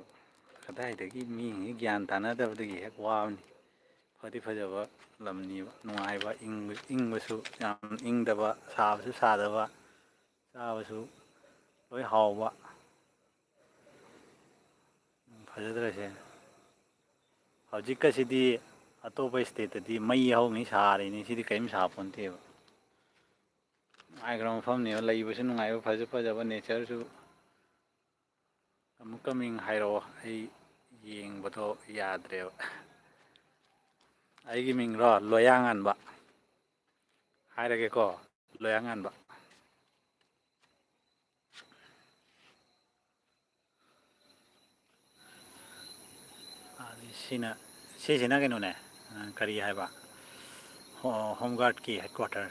ꯀꯗꯥꯏꯗꯒꯤ ꯃꯤꯁꯤꯡꯁꯤ ꯒ꯭ꯌꯥꯟ ꯇꯥꯅꯗꯕꯗꯒꯤ ꯍꯦꯛ ꯋꯥꯕꯅꯤ꯫ ꯐꯗꯤ ꯐꯖꯕ ꯂꯝꯅꯤꯕ, ꯅꯨꯡꯉꯥꯏꯕ, ꯏꯪꯕ, ꯏꯪꯕꯁꯨ ꯌꯥꯝ ꯏꯪꯗꯕ, ꯁꯥꯕꯁꯨ ꯁꯥꯗꯕ, ꯆꯥꯕꯁꯨ ꯂꯣꯏ ꯍꯥꯎꯕ꯫ ꯐꯖꯗ꯭ꯔꯁꯦ꯫ ꯍꯧꯖꯤꯛꯀꯁꯤꯗꯤ ꯑꯇꯣꯞꯄ ꯏꯁꯇꯦꯠꯇꯗꯤ ꯃꯩ ꯍꯧꯅꯤ ꯁꯥꯔꯤꯅꯤ, ꯁꯤꯗꯤ ꯀꯔꯤꯝ ꯁꯥꯄꯣꯟꯇꯦꯕ꯫ ꯅꯨꯡꯉꯥꯏꯈ꯭ꯔꯕ ꯃꯐꯝꯅꯦꯕ, ꯂꯩꯕꯁꯨ ꯅꯨꯡꯉꯥꯏꯕ, ꯐꯖ ꯐꯖꯕ ꯅꯦꯆꯔꯁꯨ꯫ ꯑꯃꯨꯛꯀ ꯃꯤꯡ ꯍꯥꯏꯔꯛꯑꯣ, ꯑꯩ ꯌꯦꯡꯕꯗꯣ ꯌꯥꯗ꯭ꯔꯦꯕ꯫ ꯑꯩꯒꯤ ꯃꯤꯡꯔꯣ? ꯂꯣꯌꯥꯉꯥꯟꯕ꯫ ꯍꯥꯏꯔꯒꯦꯀꯣ, ꯂꯣꯌꯥꯉꯥꯟꯕ꯫ ꯑꯗꯩ ꯁꯤꯅ, ꯁꯤꯁꯤꯅ ꯀꯩꯅꯣꯅꯦ, ꯑ, ꯀꯔꯤ ꯍꯥꯏꯕ? ꯍꯣ-, ꯍꯣꯝ ꯒꯥꯔꯗꯀꯤ ꯍꯦꯠꯀ꯭ꯋꯥꯇꯔ꯫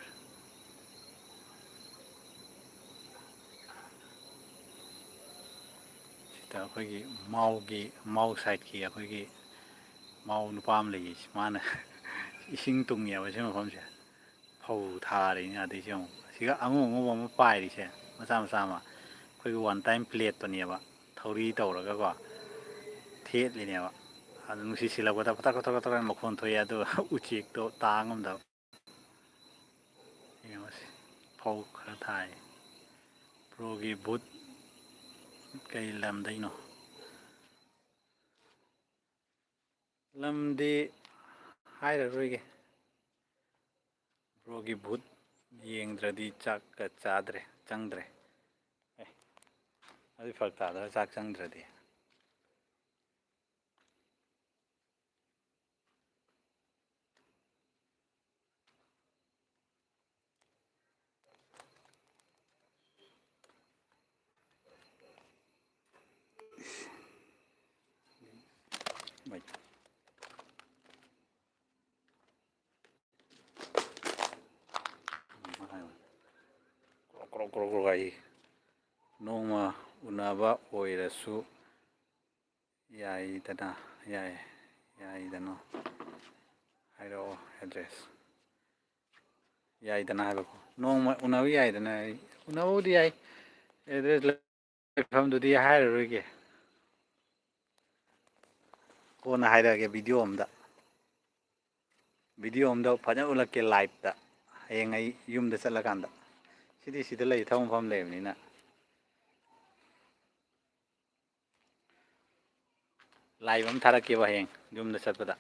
ꯁꯤꯗ ꯑꯩꯈꯣꯏꯒꯤ ꯃꯥꯎꯒꯤ, ꯃꯥꯎ ꯁꯥꯏꯠꯀꯤ ꯑꯩꯈꯣꯏꯒꯤ ꯃꯥꯎ ꯅꯨꯄꯥ ꯑꯃ ꯂꯩꯌꯦ, ꯃꯥꯅ ꯏꯁꯤꯡ ꯇꯨꯡꯉꯦꯕ ꯁꯤ ꯃꯐꯝꯁꯦ꯫ ꯐꯧ ꯊꯥꯔꯤꯅꯦ꯫ ꯑꯗꯩꯁꯤ ꯑꯃꯨꯛ ꯁꯤꯒ ꯑꯉꯧ ꯑꯉꯧꯕ ꯑꯃ ꯄꯥꯏꯔꯤꯁꯦ, ꯃꯆꯥ ꯃꯆꯥ ꯑꯃ, ꯑꯩꯈꯣꯏꯒꯤ ꯋꯥꯟ ꯇꯥꯏꯝ ꯄ꯭ꯂꯦꯠꯇꯨꯅꯦꯕ, ꯊꯧꯔꯤ ꯇꯧꯔꯒꯀꯣ ꯊꯦꯠꯂꯤꯅꯦꯕ꯫ ꯑꯗꯨ ꯅꯨꯡꯁꯤꯠ ꯁꯤꯜꯂꯛꯄꯗ ꯀꯇꯛ ꯀꯇꯛ ꯀꯇꯛ ꯃꯈꯣꯟ ꯊꯣꯛꯑꯦ, ꯑꯗꯨꯒ ꯎꯆꯦꯛꯇꯣ ꯇꯥ ꯉꯝꯗꯕ꯫ ꯐꯧ ꯈꯔ ꯊꯥꯏ꯫ ꯕ꯭ꯔꯣꯒꯤ ꯚꯨꯠ ꯀꯩ ꯂꯝꯗꯩꯅꯣ? ꯂꯝꯗꯤ ꯍꯥꯏꯔꯔꯣꯏꯒꯦ꯫ ꯕ꯭ꯔꯣꯒꯤ ꯚꯨꯠ ꯌꯦꯡꯗ꯭ꯔꯗꯤ ꯆꯥꯛꯀ ꯆꯥꯗ꯭ꯔꯦ, ꯆꯪꯗ꯭ꯔꯦ꯫ ꯑꯦ, ꯑꯗꯨꯗꯤ ꯐꯔꯛ ꯇꯥꯗ꯭ꯔꯥ, ꯆꯥꯛ ꯆꯪꯗ꯭ꯔꯗꯤ? ꯀ꯭ꯔꯣꯛ, ꯀ꯭ꯔꯣꯛ, ꯀ꯭ꯔꯣꯛ, ꯀ꯭ꯔꯣꯛ ꯍꯥꯏ꯫ ꯅꯣꯡꯃ ꯎꯅꯕ ꯑꯣꯏꯔꯁꯨ ꯌꯥꯏꯗꯅ, ꯌꯥꯏ, ꯌꯥꯏꯗꯅ꯫ ꯍꯥꯏꯔꯛꯑꯣ address꯫ ꯌꯥꯏꯗꯅ ꯍꯥꯏꯕꯀꯣ꯫ ꯅꯣꯡꯃ ꯎꯅꯕ ꯌꯥꯏꯗꯅ, ꯑꯩ ꯎꯅꯕꯕꯨꯗꯤ ꯌꯥꯏ꯫ Address ꯂꯩꯐꯝꯗꯨꯗꯤ ꯍꯥꯏꯔꯔꯣꯏꯒꯦ꯫ ꯀꯣꯟꯅ ꯍꯥꯏꯔꯛꯑꯒꯦ video ꯑꯝꯗ꯫ Video ꯑꯝꯗ ꯐꯖꯅ ꯎꯠꯂꯛꯀꯦ liveꯇ꯫ ꯍꯌꯦꯡ ꯑꯩ ꯌꯨꯝꯗ ꯆꯠꯂꯀꯥꯟꯗ꯫ ꯁꯤꯗꯤ ꯁꯤꯗ ꯂꯩ, ꯊꯕꯛ ꯃꯐꯝ ꯂꯩꯕꯅꯤꯅ꯫ Live ꯑꯃ ꯊꯥꯔꯛꯀꯦꯕ ꯍꯌꯦꯡ ꯌꯨꯝꯗ ꯆꯠꯄꯗ꯫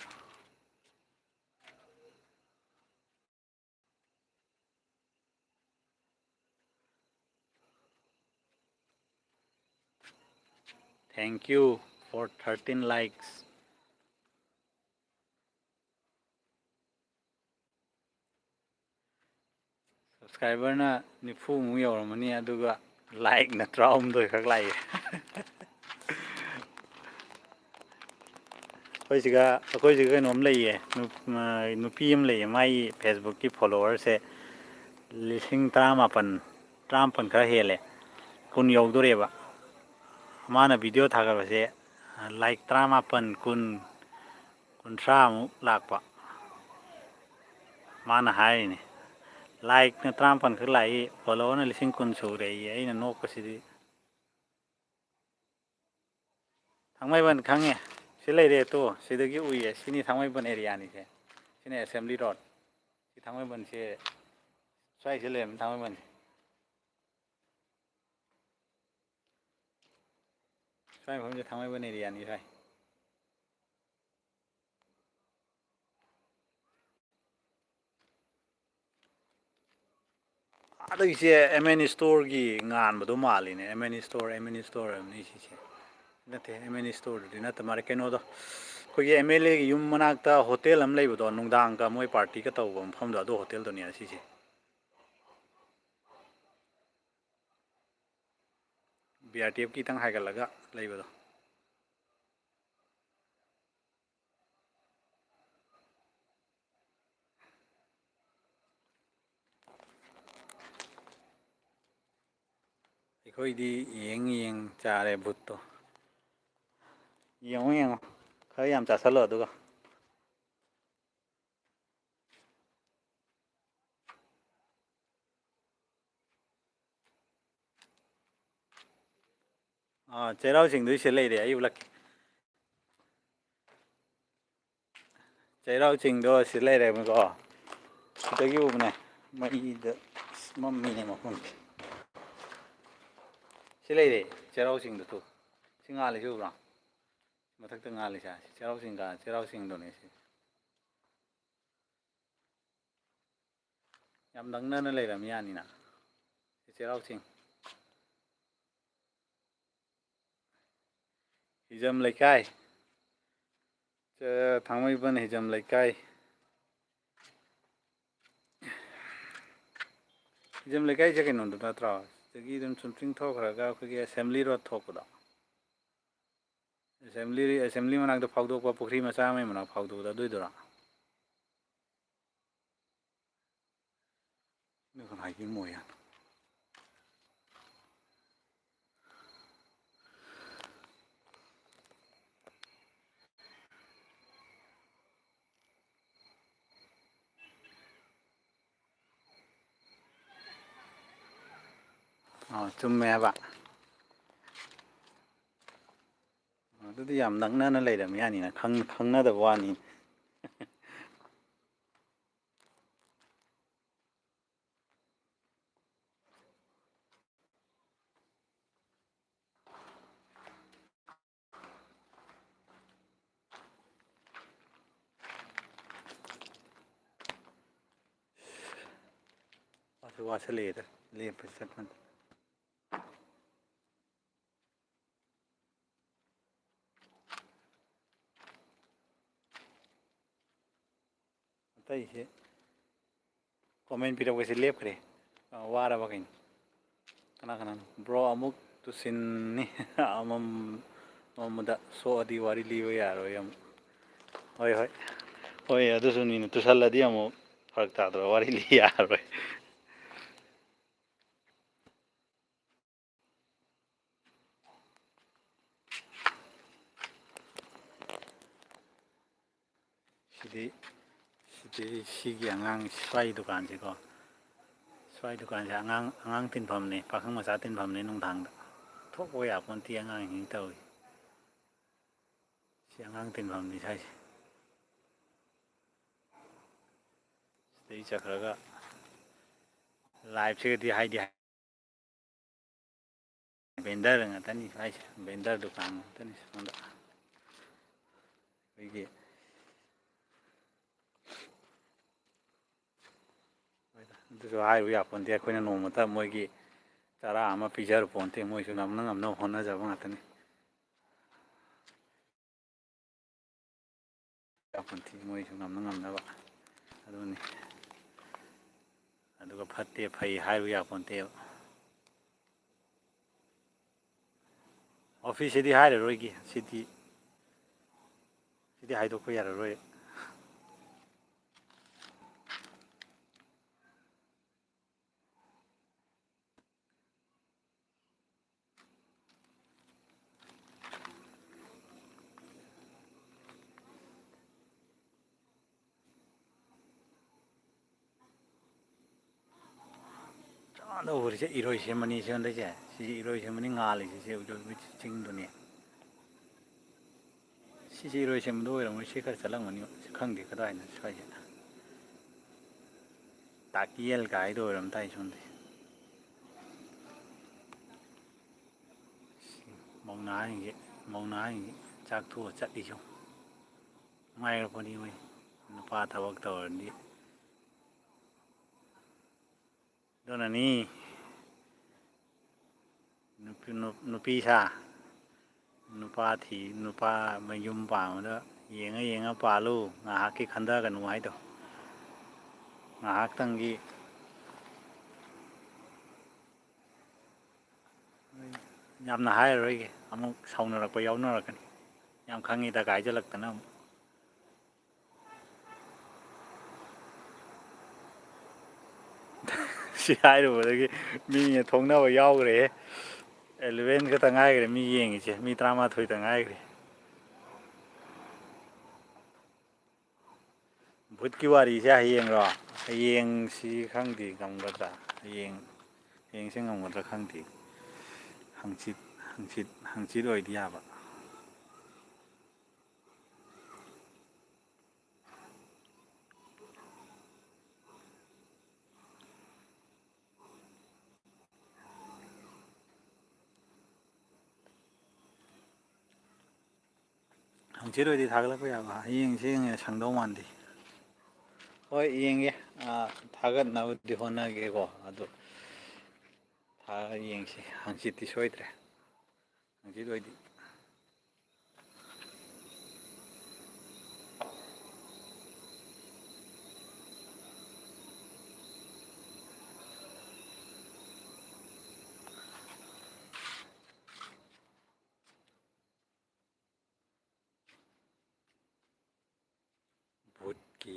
Thank you for thirteen likes. Subscriberꯅ ꯅꯤꯐꯨꯃꯨꯛ ꯌꯧꯔꯝꯃꯅꯤ, ꯑꯗꯨꯒ likeꯅ ꯇꯔꯥꯍꯨꯝꯗꯣꯏ ꯈꯛ ꯂꯥꯛꯏ꯫ ꯑꯩꯈꯣꯏ ꯁꯤꯒ, ꯑꯩꯈꯣꯏ ꯁꯤꯒ ꯀꯩꯅꯣꯝ ꯂꯩꯌꯦ, ꯅꯨ-, ꯑ, ꯅꯨꯄꯤ ꯑꯃ ꯂꯩꯌꯦ, ꯃꯥꯒꯤ Facebookꯀꯤ followerꯁꯦ ꯂꯤꯁꯤꯡ ꯇꯔꯥꯃꯥꯄꯟ, ꯇꯔꯥꯃꯥꯄꯟ ꯈꯔ ꯍꯦꯜꯂꯦ, ꯀꯨꯟ ꯌꯧꯗꯣꯔꯦꯕ꯫ ꯃꯥꯅ video ꯊꯥꯒꯠꯄꯁꯦ, ꯑ, like ꯇꯔꯥꯃꯥꯄꯟ, ꯀꯨꯟ, ꯀꯨꯟꯊ꯭ꯔꯥꯃꯨꯛ ꯂꯥꯛꯄ꯫ ꯃꯥꯅ ꯍꯥꯏꯔꯤꯅꯦ, likeꯅ ꯇꯔꯥꯃꯥꯄꯟ ꯈꯛ ꯂꯥꯛꯏ, followerꯅ ꯂꯤꯁꯤꯡ ꯀꯨꯟ ꯁꯨꯔꯦꯌꯦ꯫ ꯑꯩꯅ ꯅꯣꯛꯄꯁꯤꯗꯤ꯫ ꯊꯥꯡꯃꯩꯕꯟ ꯈꯪꯉꯦ, ꯁꯤ ꯂꯩꯔꯦ ꯇꯨ, ꯁꯤꯗꯒꯤ ꯎꯏꯌꯦ꯫ ꯁꯤꯅꯤ ꯊꯥꯡꯃꯩꯕꯟ areaꯅꯤꯁꯦ꯫ ꯁꯤꯅ Assembly Road꯫ ꯁꯤ ꯊꯥꯡꯃꯩꯕꯟꯁꯦ ꯁ꯭ꯋꯥꯏꯁꯦ ꯂꯩꯔꯝꯃꯤ ꯊꯥꯡꯃꯩꯕꯟꯁꯦ꯫ ꯁ꯭ꯋꯥꯏ ꯃꯐꯝꯁꯦ ꯊꯥꯡꯃꯩꯕꯟ ꯑꯦꯔꯤꯌꯥꯅꯤ ꯁ꯭ꯋꯥꯏ꯫ ꯑꯗꯒꯤꯁꯦ ꯑꯦꯝ ꯑꯦꯟ ꯏꯁꯇꯣꯔꯒꯤ ꯉꯥꯟꯕꯗꯣ ꯃꯥꯜꯂꯤꯅꯦ꯫ M N store, M N store ꯍꯥꯏꯕꯅꯤ ꯁꯤꯁꯦ꯫ ꯅꯠꯇꯦ, ꯑꯦꯝ ꯑꯦꯟ ꯏꯁꯇꯣꯔꯗꯨꯗꯤ ꯅꯠꯇ ꯃꯥꯜꯂꯦ꯫ ꯀꯩꯅꯣꯗꯣ, ꯑꯩꯈꯣꯏꯒꯤ ꯑꯦꯝ ꯑꯦꯜ ꯑꯦꯒꯤ ꯌꯨꯝ ꯃꯅꯥꯛꯇ ꯍꯣꯇꯦꯜ ꯑꯃ ꯂꯩꯕꯗꯣ, ꯅꯨꯡꯗꯥꯡꯒ ꯃꯣꯏ ꯄꯥꯔꯇꯤꯒ ꯇꯧꯕ ꯃꯐꯝꯗꯣ, ꯑꯗꯨ ꯍꯣꯇꯦꯜꯗꯨꯅꯦ ꯁꯤꯁꯦ꯫ ꯕꯤ ꯑꯥꯔ ꯇꯤ ꯑꯦꯐꯀꯤ ꯈꯤꯇꯪ ꯍꯥꯏꯒꯠꯂꯒ ꯂꯩꯕꯗꯣ꯫ ꯑꯩꯈꯣꯏꯗꯤ ꯌꯦꯡ ꯌꯦꯡ ꯆꯥꯔꯦ ꯚꯨꯠꯇꯣ꯫ ꯌꯦꯡꯉꯣ, ꯌꯦꯡꯉꯣ, ꯈꯔ ꯌꯥꯝ ꯆꯥꯁꯜꯂꯣ ꯑꯗꯨꯒ꯫ ꯑꯥ, ꯆꯩꯔꯥꯎ ꯆꯤꯡꯗꯨ ꯁꯤ ꯂꯩꯔꯦ, ꯑꯩ ꯎꯠꯂꯛꯀꯦ꯫ ꯆꯩꯔꯥꯎ ꯆꯤꯡꯗꯣ ꯁꯤ ꯂꯩꯔꯦꯕꯀꯣ꯫ ꯁꯤꯗꯒꯤ ꯎꯕꯅꯦ꯫ ꯃꯩꯗ ꯑꯁ ꯃꯝꯃꯤꯅꯦ ꯃꯐꯝꯁꯦ꯫ ꯁꯤ ꯂꯩꯔꯦ, ꯆꯩꯔꯥꯎ ꯆꯤꯡꯗꯣ ꯇꯨ꯫ ꯁꯤ ꯉꯥꯜꯂꯤꯁꯤ ꯎꯕ꯭ꯔꯥ? ꯃꯊꯛꯇ ꯉꯥꯜꯂꯤꯁꯦ꯫ ꯁꯤ ꯆꯩꯔꯥꯎ ꯆꯤꯡ ꯀꯥ-, ꯆꯩꯔꯥꯎ ꯆꯤꯡꯗꯨꯅꯦ ꯁꯤ꯫ ꯌꯥꯝ ꯅꯛꯅꯅ ꯂꯩꯔꯝ ꯌꯥꯅꯤꯅ꯫ ꯁꯤ ꯆꯩꯔꯥꯎ ꯆꯤꯡ꯫ ꯍꯤꯖꯝ ꯂꯩꯀꯥꯏ꯫ ꯆ-, ꯊꯥꯡꯃꯩꯕꯟ ꯍꯤꯖꯝ ꯂꯩꯀꯥꯏ꯫ ꯍꯤꯖꯝ ꯂꯩꯀꯥꯏꯁꯦ ꯀꯩꯅꯣꯗꯣ ꯅꯠꯇ꯭ꯔꯣ? ꯁꯤꯗꯒꯤ ꯑꯗꯨꯝ ꯆꯨꯝꯆꯤꯡ ꯊꯣꯛꯈ꯭ꯔꯒ ꯑꯩꯈꯣꯏꯒꯤ ꯑꯦꯁꯦꯝꯕ꯭ꯂꯤ ꯔꯣꯗ ꯊꯣꯛꯄꯗꯣ? ꯑꯦꯁꯦꯝꯕ꯭ꯂꯤ, ꯑꯦꯁꯦꯝꯕ꯭ꯂꯤ ꯃꯅꯥꯛꯇ ꯐꯥꯎꯗꯣꯛꯄ, ꯄꯨꯈ꯭ꯔꯤ ꯃꯆꯥ ꯑꯃꯒꯤ ꯃꯅꯥꯛ ꯐꯥꯎꯗꯣꯛꯄꯗ ꯑꯗꯨꯏꯗꯨꯔꯣ? ꯅꯣꯏ ꯀꯅꯥꯒꯤ ꯃꯣꯏ ꯌꯥꯅꯣ? ꯑꯥ, ꯆꯨꯝꯃꯦ ꯍꯥꯏꯕ꯫ ꯑꯗꯨꯗꯤ ꯌꯥꯝ ꯅꯛꯅꯅ ꯂꯩꯔꯝꯃꯤ ꯌꯥꯅꯤꯅ ꯈꯪ-, ꯈꯪꯅꯗꯕ ꯋꯥꯅꯤ꯫ ꯋꯥꯁꯤꯜꯂꯛꯑꯦꯗ, ꯂꯦꯞꯄꯁꯤ ꯆꯠꯄꯗ꯫ ꯑꯇꯩꯁꯦ comment ꯄꯤꯔꯛꯄꯁꯦ ꯂꯦꯞꯈ꯭ꯔꯦ꯫ ꯑ, ꯋꯥꯔꯕ ꯀꯩꯅꯣ? ꯀꯅꯥ ꯀꯅꯥꯅꯣ? Bro, ꯑꯃꯨꯛ ꯇꯨꯁꯤꯟꯅꯤ꯫ ꯑꯃꯝ-, ꯑꯃꯝꯕꯗ ꯁꯣꯛꯑꯗꯤ ꯋꯥꯔꯤ ꯂꯤꯕ ꯌꯥꯔꯣꯏ ꯑꯃꯨꯛ꯫ ꯍꯣꯏ, ꯍꯣꯏ꯫ ꯍꯣꯏ, ꯑꯗꯨꯁꯨꯅꯤꯅꯦ꯫ ꯇꯨꯁꯜꯂꯗꯤ ꯑꯃꯨꯛ ꯐꯔꯛ ꯇꯥꯗ꯭ꯔꯣ? ꯋꯥꯔꯤ ꯂꯤ ꯌꯥꯔꯣꯏ꯫ ꯁꯤꯗꯤ, ꯁꯤꯗꯤ ꯁꯤꯒꯤ ꯑꯉꯥꯡ ꯁ꯭ꯋꯥꯏ ꯗꯨꯀꯥꯟꯁꯤꯀꯣ, ꯁ꯭ꯋꯥꯏ ꯗꯨꯀꯥꯟꯁꯦ ꯑꯉꯥꯡ, ꯑꯉꯥꯡ ꯇꯤꯟꯐꯝꯅꯤ, ꯄꯥꯈꯪ ꯃꯆꯥ ꯇꯤꯟꯐꯝꯅꯤ ꯅꯨꯡꯗꯥꯡꯗ꯫ ꯊꯣꯛꯄ ꯌꯥꯄꯣꯟꯇꯦ ꯑꯉꯥꯡꯁꯤꯡ ꯇꯧꯔꯤ꯫ ꯁꯤ ꯑꯉꯥꯡ ꯇꯤꯟꯐꯝꯅꯤ ꯁ꯭ꯋꯥꯏꯁꯦ꯫ ꯁꯤꯗꯩ ꯆꯠꯈ꯭ꯔꯒ live ꯁꯤꯒꯗꯤ ꯍꯥꯏꯗꯤ ꯍꯥꯏ-, vendor ꯉꯥꯛꯇꯅꯤ ꯁ꯭ꯋꯥꯏꯁꯦ, vendor ꯗꯨꯀꯥꯟ ꯉꯥꯛꯇꯅꯤ ꯁꯣꯝꯗ꯫ ꯑꯩꯈꯣꯏꯒꯤ ꯑꯗꯨꯁꯨ ꯍꯥꯏꯔꯨ ꯌꯥꯄꯣꯟꯇꯦ, ꯑꯩꯈꯣꯏꯅ ꯅꯣꯡꯃꯇ ꯃꯣꯏꯒꯤ ꯆꯔꯥ ꯑꯃ ꯄꯤꯖꯔꯨ ꯄꯣꯟꯇꯦ, ꯃꯣꯏꯁꯨ ꯉꯝꯅ ꯉꯝꯅꯕ ꯍꯣꯠꯅꯖꯕ ꯉꯥꯛꯇꯅꯤ꯫ ꯌꯥꯄꯣꯟꯇꯦ, ꯃꯣꯏꯁꯨ ꯉꯝꯅ ꯉꯝꯅꯕ ꯑꯗꯨꯅꯤ꯫ ꯑꯗꯨꯒ ꯐꯠꯇꯦ ꯐꯩ ꯍꯥꯏꯔꯨ ꯌꯥꯄꯣꯟꯇꯦꯕ꯫ Office ꯁꯤꯗꯤ ꯍꯥꯏꯔꯔꯣꯏꯒꯦ, ꯁꯤꯗꯤ, ꯁꯤꯗꯤ ꯍꯥꯏꯗꯣꯛꯄ ꯌꯥꯔꯔꯣꯏ꯫ ꯆꯥꯗ ꯎꯔꯤꯁꯦ ꯏꯔꯣꯏ ꯁꯦꯝꯕꯅꯤ, ꯁꯣꯝꯗꯁꯦ꯫ ꯁꯤꯁꯦ ꯏꯔꯣꯏ ꯁꯦꯝꯕꯅꯤ, ꯉꯥꯜꯂꯤꯁꯦ, ꯁꯤ ꯎꯖꯣꯏ ꯆꯤꯡꯗꯨꯅꯤ꯫ ꯁꯤꯁꯦ ꯏꯔꯣꯏ ꯁꯦꯝꯕꯗꯣ ꯑꯣꯏꯔꯝꯃꯣꯏ, ꯁꯤ ꯈꯔ ꯆꯠꯂꯝꯒꯅꯤ, ꯁꯤ ꯈꯪꯗꯦ ꯀꯗꯥꯏꯅꯣ ꯁ꯭ꯋꯥꯏꯁꯦ꯫ ꯇꯥꯀꯤꯌꯦꯜ ꯀꯥꯏꯗꯣ ꯑꯣꯏꯔꯝ ꯇꯥꯏ ꯁꯣꯝꯗꯤ꯫ ꯃꯧꯅꯥꯁꯤꯡꯁꯦ, ꯃꯧꯅꯥꯁꯤꯡꯁꯦ ꯆꯥꯛ ꯇꯣꯛꯑ ꯆꯠꯂꯤꯁꯨ ꯅꯨꯡꯉꯥꯏꯈ꯭ꯔꯄꯣꯠꯅꯤ ꯃꯣꯏ꯫ ꯅꯨꯄꯥ ꯊꯕꯛ ꯇꯧꯔꯗꯤ ꯑꯗꯨꯅꯅꯤ ꯅꯨꯄꯤ, ꯅꯨ-, ꯅꯨꯄꯤ ꯁꯥ, ꯅꯨꯄꯥ ꯊꯤ, ꯅꯨꯄꯥ ꯃꯌꯨꯝ ꯄꯥꯟꯕꯗ ꯌꯦꯡꯉ ꯌꯦꯡꯉ ꯄꯥꯜꯂꯨ, ꯉꯥꯏꯍꯥꯛꯀꯤ ꯈꯟꯊꯒꯅꯨ ꯍꯥꯏꯗꯣ꯫ ꯉꯥꯏꯍꯥꯛꯇꯪꯒꯤ ꯌꯥꯝꯅ ꯍꯥꯏꯔꯔꯣꯏꯒꯦ, ꯑꯃꯨꯛ ꯁꯥꯎꯅꯔꯛꯄ ꯌꯥꯎꯅꯔꯛꯀꯅꯤ꯫ ꯌꯥꯝ ꯈꯪꯉꯤꯗ ꯍꯥꯏꯖꯜꯂꯛꯇꯅ ꯑꯃꯨꯛ꯫ ꯁꯤ ꯍꯥꯏꯔꯨꯕꯗꯒꯤ ꯃꯤꯅ ꯊꯣꯡꯅꯕ ꯌꯥꯎꯈ꯭ꯔꯦꯍꯦ꯫ ꯑꯦꯂꯚꯦꯟ ꯈꯛꯇ ꯉꯥꯏꯈ꯭ꯔꯦ ꯃꯤ ꯌꯦꯡꯉꯤꯁꯦ, ꯃꯤ ꯇꯔꯥꯃꯥꯊꯣꯏꯗ ꯉꯥꯏꯈ꯭ꯔꯦ꯫ ꯚꯨꯠꯀꯤ ꯋꯥꯔꯤꯁꯦ ꯍꯌꯦꯡꯔꯣ? ꯍꯌꯦꯡꯁꯤ ꯈꯪꯗꯦ ꯉꯝꯒꯗ꯭ꯔꯥ? ꯍꯌꯦꯡ, ꯍꯌꯦꯡꯁꯦ ꯉꯝꯒꯗ꯭ꯔꯥ ꯈꯪꯗꯦ꯫ ꯍꯪꯆꯤꯠ, ꯍꯪꯆꯤꯠ, ꯍꯪꯆꯤꯠ ꯑꯣꯏꯗꯤ ꯌꯥꯕ꯫ ꯍꯪꯆꯤꯠ ꯑꯣꯏꯗꯤ ꯊꯥꯒꯠꯂꯛꯄ ꯌꯥꯕ, ꯍꯌꯦꯡꯁꯦ ꯌꯦꯡꯉꯦ, ꯁꯪꯗꯧ ꯃꯥꯟꯗꯦ꯫ ꯍꯣꯏ, ꯌꯦꯡꯒꯦ꯫ ꯑꯥ, ꯊꯥꯒꯠꯅꯕꯗꯤ ꯍꯣꯠꯅꯒꯦꯀꯣ꯫ ꯑꯗꯨ ꯊꯥꯒꯠ ꯌꯦꯡꯁꯤ꯫ ꯍꯪꯆꯤꯠꯇꯤ ꯁꯣꯏꯗ꯭ꯔꯦ꯫ ꯍꯪꯆꯤꯠ ꯑꯣꯏꯗꯤ꯫ ꯚꯨꯠꯀꯤ,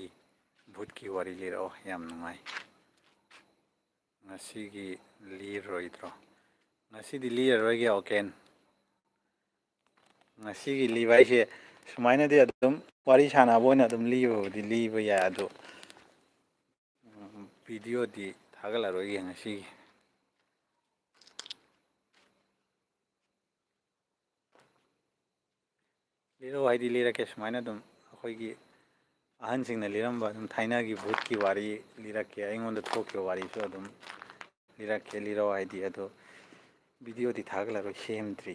ꯚꯨꯠꯀꯤ ꯋꯥꯔꯤ ꯂꯤꯔꯛꯑꯣ, ꯌꯥꯝ ꯅꯨꯡꯉꯥꯏ꯫ ꯉꯁꯤꯒꯤ ꯂꯤꯔꯣꯏꯗ꯭ꯔꯣ? ꯉꯁꯤꯗꯤ ꯂꯤꯔꯔꯣꯏꯒꯦ, ꯑꯣꯀꯦꯟ꯫ ꯉꯁꯤꯒꯤ ꯂꯤꯕ ꯍꯥꯏꯁꯦ ꯁꯨꯃꯥꯏꯅꯗꯤ ꯑꯗꯨꯝ ꯋꯥꯔꯤ ꯁꯥꯟꯅꯕ ꯑꯣꯏꯅ ꯑꯗꯨꯝ ꯂꯤꯕꯕꯨꯗꯤ ꯂꯤꯕ ꯌꯥꯏ, ꯑꯗꯣ, ꯎꯝ, ꯚꯤꯗꯤꯑꯣꯗꯤ ꯊꯥꯒꯠꯂꯔꯣꯏꯒꯦ ꯉꯁꯤꯒꯤ꯫ ꯂꯤꯔꯛꯑꯣ ꯍꯥꯏꯗꯤ ꯂꯤꯔꯛꯀꯦ, ꯁꯨꯃꯥꯏꯅ ꯑꯗꯨꯝ ꯑꯩꯈꯣꯏꯒꯤ ꯑꯍꯟꯁꯤꯡꯅ ꯂꯤꯔꯝꯕ ꯑꯗꯨꯝ ꯊꯥꯏꯅꯒꯤ ꯚꯨꯠꯀꯤ ꯋꯥꯔꯤ ꯂꯤꯔꯛꯀꯦ, ꯑꯩꯉꯣꯟꯗ ꯊꯣꯛꯈꯤꯕ ꯋꯥꯔꯤꯁꯨ ꯑꯗꯨꯝ ꯂꯤꯔꯛꯀꯦ, ꯂꯤꯔꯛꯑꯣ ꯍꯥꯏꯗꯤ꯫ ꯑꯗꯣ ꯚꯤꯗꯤꯑꯣꯗꯤ ꯊꯥꯒꯠꯂꯔꯣꯏ, ꯁꯦꯝꯗ꯭ꯔꯤ꯫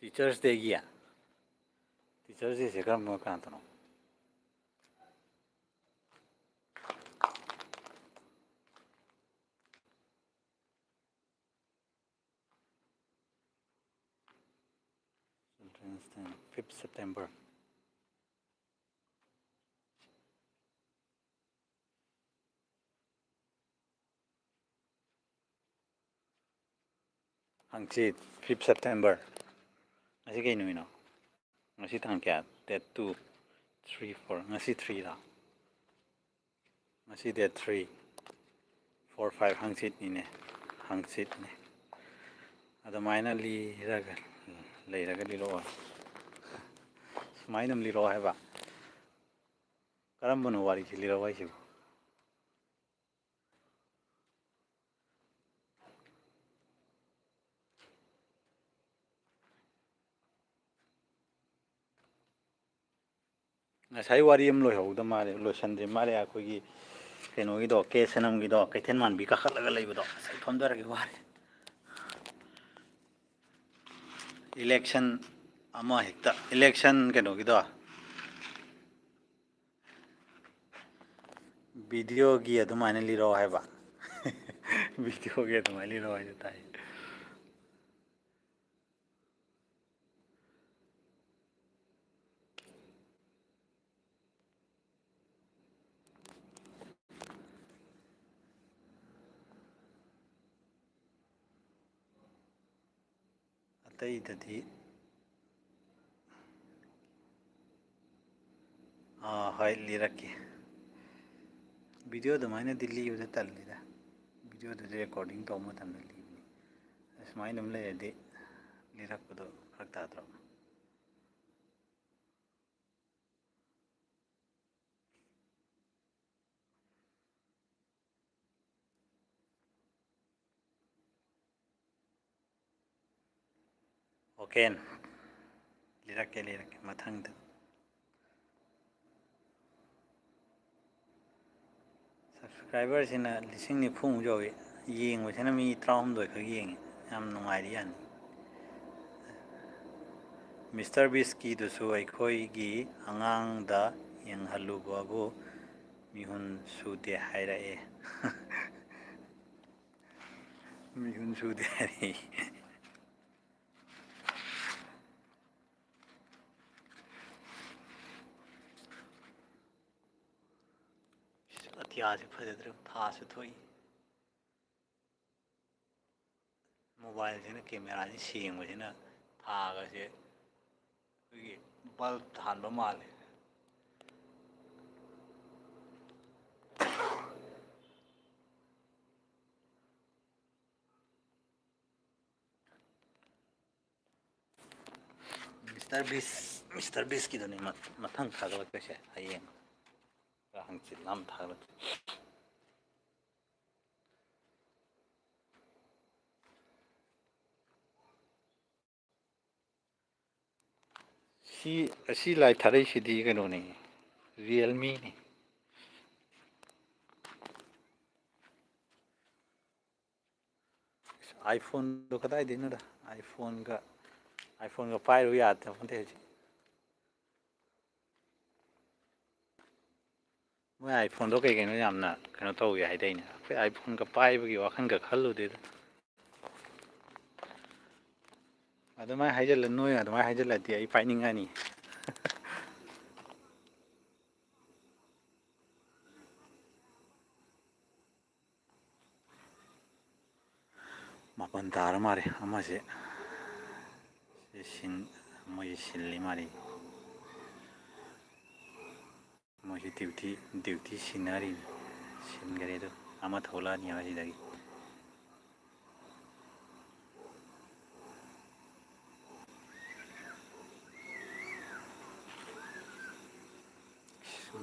Teachers' Day-ꯒꯤ? Teachers' Day-ꯁꯦ ꯀꯔꯝꯕ ꯀꯥꯟꯗꯅꯣ? Children's Day, fifth September. ꯍꯪꯆꯤꯠ, fifth September꯫ ꯉꯁꯤ ꯀꯩ ꯅꯨꯃꯤꯠꯅꯣ? ꯉꯁꯤ ꯇꯥꯡ ꯀꯌꯥ? Date two, three, four꯫ ꯉꯁꯤ three ꯂꯥ? ꯉꯁꯤ date three, four, five꯫ ꯍꯪꯆꯤꯠꯅꯤꯅꯦ, ꯍꯪꯆꯤꯠꯅꯦ꯫ ꯑꯗꯨꯃꯥꯏꯅ ꯂꯤꯔꯒ ꯂꯩꯔꯒ ꯂꯤꯔꯛꯑꯣ꯫ ꯁꯨꯃꯥꯏꯅ ꯑꯗꯨꯝ ꯂꯤꯔꯛꯑꯣ ꯍꯥꯏꯕ꯫ ꯀꯔꯝꯕꯅꯣ ꯋꯥꯔꯤꯁꯤ ꯂꯤꯔꯛꯑꯣ ꯍꯥꯏꯁꯤꯕꯨ? ꯉꯁꯥꯏ ꯋꯥꯔꯤ ꯑꯃ ꯂꯣꯏꯍꯧꯗ ꯃꯥꯜꯂꯦ, ꯂꯣꯏꯁꯟꯗ꯭ꯔꯤ ꯃꯥꯜꯂꯦ꯫ ꯑꯩꯈꯣꯏꯒꯤ ꯀꯩꯅꯣꯒꯤꯗꯣ, ꯀꯦ ꯁꯅꯝꯒꯤꯗꯣ, ꯀꯩꯊꯦꯜ ꯃꯥꯟꯕꯤ ꯀꯥꯈꯠꯂꯒ ꯂꯩꯕꯗꯣ꯫ ꯑꯁ, ꯑꯩ ꯐꯝꯗꯔꯒꯦ, ꯋꯥꯔꯦ꯫ Election ꯑꯃ ꯍꯦꯛꯇ, election ꯀꯩꯅꯣꯒꯤꯗꯣ, video-ꯒꯤ ꯑꯗꯨꯃꯥꯏꯅ ꯂꯤꯔꯛꯑꯣ ꯍꯥꯏꯕ꯫ Video-ꯒꯤ ꯑꯗꯨꯃꯥꯏꯅ ꯂꯤꯔꯛꯑꯣ ꯍꯥꯏꯗꯣ ꯇꯥꯏ꯫ ꯑꯇꯩꯗꯗꯤ, ꯑꯥ, ꯍꯣꯏ, ꯂꯤꯔꯛꯀꯦ꯫ Video ꯑꯗꯨꯃꯥꯏꯅꯗꯤ ꯂꯤꯕꯗ ꯇꯜꯂꯤꯗ꯫ Video-ꯗꯨꯗꯤ recording ꯇꯧꯕ ꯃꯇꯝꯗ ꯂꯤꯕꯅꯤ꯫ ꯑꯁꯨꯃꯥꯏꯅ ꯑꯗꯨꯝ ꯂꯩꯔꯗꯤ ꯂꯤꯔꯛꯄꯗꯣ ꯐꯔꯛ ꯇꯥꯗ꯭ꯔꯣ? Okay꯫ ꯂꯤꯔꯛꯀꯦ, ꯂꯤꯔꯛꯀꯦ ꯃꯊꯪꯗ꯫ Subscriber-ꯁꯤꯅ ꯂꯤꯁꯤꯡ ꯅꯤꯐꯨꯃꯨꯛ ꯌꯧꯏ꯫ ꯌꯦꯡꯕꯁꯤꯅ ꯃꯤ ꯇꯔꯥꯍꯨꯝꯗꯣꯏ ꯈꯛ ꯌꯦꯡꯉꯤ꯫ ꯌꯥꯝ ꯅꯨꯡꯉꯥꯏꯔꯤ ꯌꯥꯅꯤ꯫ ꯃꯤꯁꯇꯔ ꯕꯤꯁꯀꯤꯗꯨꯁꯨ ꯑꯩꯈꯣꯏꯒꯤ ꯑꯉꯥꯡꯗ ꯌꯦꯡꯍꯜꯂꯨꯕꯕꯨ ꯃꯤꯍꯨꯟ ꯁꯨꯗꯦ ꯍꯥꯏꯔꯛꯑꯦ꯫ ꯃꯤꯍꯨꯟ ꯁꯨꯗꯦ ꯍꯥꯏꯔꯛꯑꯦ꯫ ꯑꯇꯤꯌꯥꯁꯦ ꯐꯖꯗ꯭ꯔꯦ, ꯊꯥꯁꯨ ꯊꯣꯛꯏ꯫ ꯃꯣꯕꯥꯏꯜꯁꯤꯅ, ꯀꯦꯃꯦꯔꯥꯁꯤ ꯁꯦꯡꯕꯁꯤꯅ ꯊꯥꯒꯁꯦ ꯑꯩꯈꯣꯏꯒꯤ ꯕꯜꯕ ꯊꯥꯟꯕ ꯃꯥꯜꯂꯦ꯫ ꯃꯤꯁꯇꯔ ꯕꯤꯁ, ꯃꯤꯁꯇꯔ ꯕꯤꯁꯀꯤꯗꯨꯅꯤ ꯃ-, ꯃꯊꯪ ꯊꯥꯒꯠꯂꯛꯇꯣꯏꯁꯦ ꯍꯌꯦꯡ꯫ ꯍꯪꯆꯤꯠ ꯂꯥꯝ ꯊꯥꯒꯠꯂꯛꯀꯦ꯫ ꯁꯤ, ꯑꯁꯤ ꯂꯥꯏ ꯊꯥꯔꯛꯏꯁꯤꯗꯤ ꯀꯩꯅꯣꯅꯤ, ꯔꯤꯌꯦꯜꯃꯤꯅꯤ꯫ ꯑꯥꯏꯐꯣꯟꯗꯣ ꯀꯗꯥꯏꯗꯩꯅꯣꯗ? ꯑꯥꯏꯐꯣꯟꯒ, ꯑꯥꯏꯐꯣꯟꯒ ꯄꯥꯏꯔꯨ ꯌꯥꯗꯕ ꯅꯠꯇꯦ ꯍꯧꯖꯤꯛ꯫ ꯃꯣꯏ ꯑꯥꯏꯐꯣꯟꯗꯣ ꯀꯩ ꯀꯩꯅꯣ ꯌꯥꯝꯅ ꯀꯩꯅꯣ ꯇꯧꯋꯦ ꯍꯥꯏꯗꯥꯏꯅꯦ? ꯑꯩꯈꯣꯏ ꯑꯥꯏꯐꯣꯟꯒ ꯄꯥꯏꯕꯒꯤ ꯋꯥꯈꯜꯒ ꯈꯜꯂꯨꯗꯦꯗ꯫ ꯑꯗꯨꯃꯥꯏꯅ ꯍꯥꯏꯖꯜꯂ-, ꯅꯣꯏ ꯑꯗꯨꯃꯥꯏꯅ ꯍꯥꯏꯖꯜꯂꯗꯤ ꯑꯩ ꯄꯥꯏꯅꯤꯡꯉꯅꯤ꯫ ꯃꯥꯄꯟ ꯇꯥꯔ ꯃꯥꯜꯂꯦ ꯑꯃꯁꯦ꯫ ꯁꯤ ꯁꯤꯟ-, ꯃꯣꯏꯁꯦ ꯁꯤꯜꯂꯤ ꯃꯥꯜꯂꯤ꯫ ꯃꯣꯏꯁꯤ ꯗ꯭ꯌꯨꯇꯤ, ꯗ꯭ꯌꯨꯇꯤ ꯁꯤꯟꯅꯔꯤꯅꯤ꯫ ꯁꯤꯟꯈꯔꯦ ꯑꯗꯨ꯫ ꯑꯃ ꯊꯣꯛꯂꯛꯑꯅꯤ ꯑꯁꯤꯗꯒꯤ꯫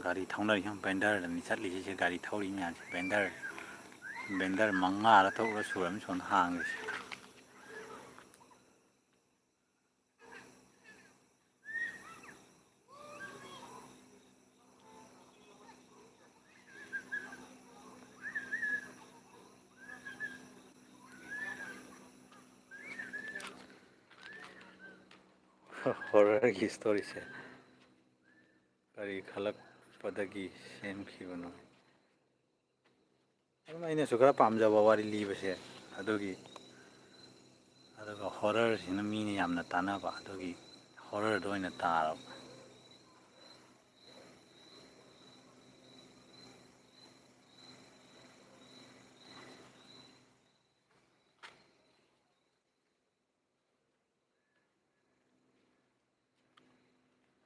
ꯒꯥꯔꯤ ꯊꯧꯅꯔꯤ ꯌꯦꯡꯉꯨ, ꯕꯦꯟꯗꯔꯗꯅꯤ ꯆꯠꯂꯤꯁꯦ, ꯒꯥꯔꯤ ꯊꯧꯔꯤ ꯃꯌꯥꯝꯁꯦ꯫ ꯕꯦꯟꯗꯔ, ꯕꯦꯟꯗꯔ ꯃꯉꯥꯔ ꯇꯔꯨꯛꯂ ꯁꯨꯔꯝꯅꯤ ꯁꯣꯝꯗ ꯍꯥꯡꯉꯤꯁꯦ꯫ ꯍꯣꯔꯔꯒꯤ ꯁ꯭ꯇꯣꯔꯤꯁꯦ ꯀꯔꯤ ꯈꯜꯂꯛꯄꯗꯒꯤ ꯁꯦꯝꯈꯤꯕꯅꯣ? ꯑꯗꯨꯝ ꯑꯩꯅꯁꯨ ꯈꯔ ꯄꯥꯝꯖꯕ ꯋꯥꯔꯤ ꯂꯤꯕꯁꯦ, ꯑꯗꯨꯒꯤ, ꯑꯗꯨꯒ ꯍꯣꯔꯔꯁꯤꯅ ꯃꯤꯅ ꯌꯥꯝꯅ ꯇꯥꯟꯅꯕ, ꯑꯗꯨꯒꯤ ꯍꯣꯔꯔꯗ ꯑꯣꯏꯅ ꯇꯥꯔꯕ꯫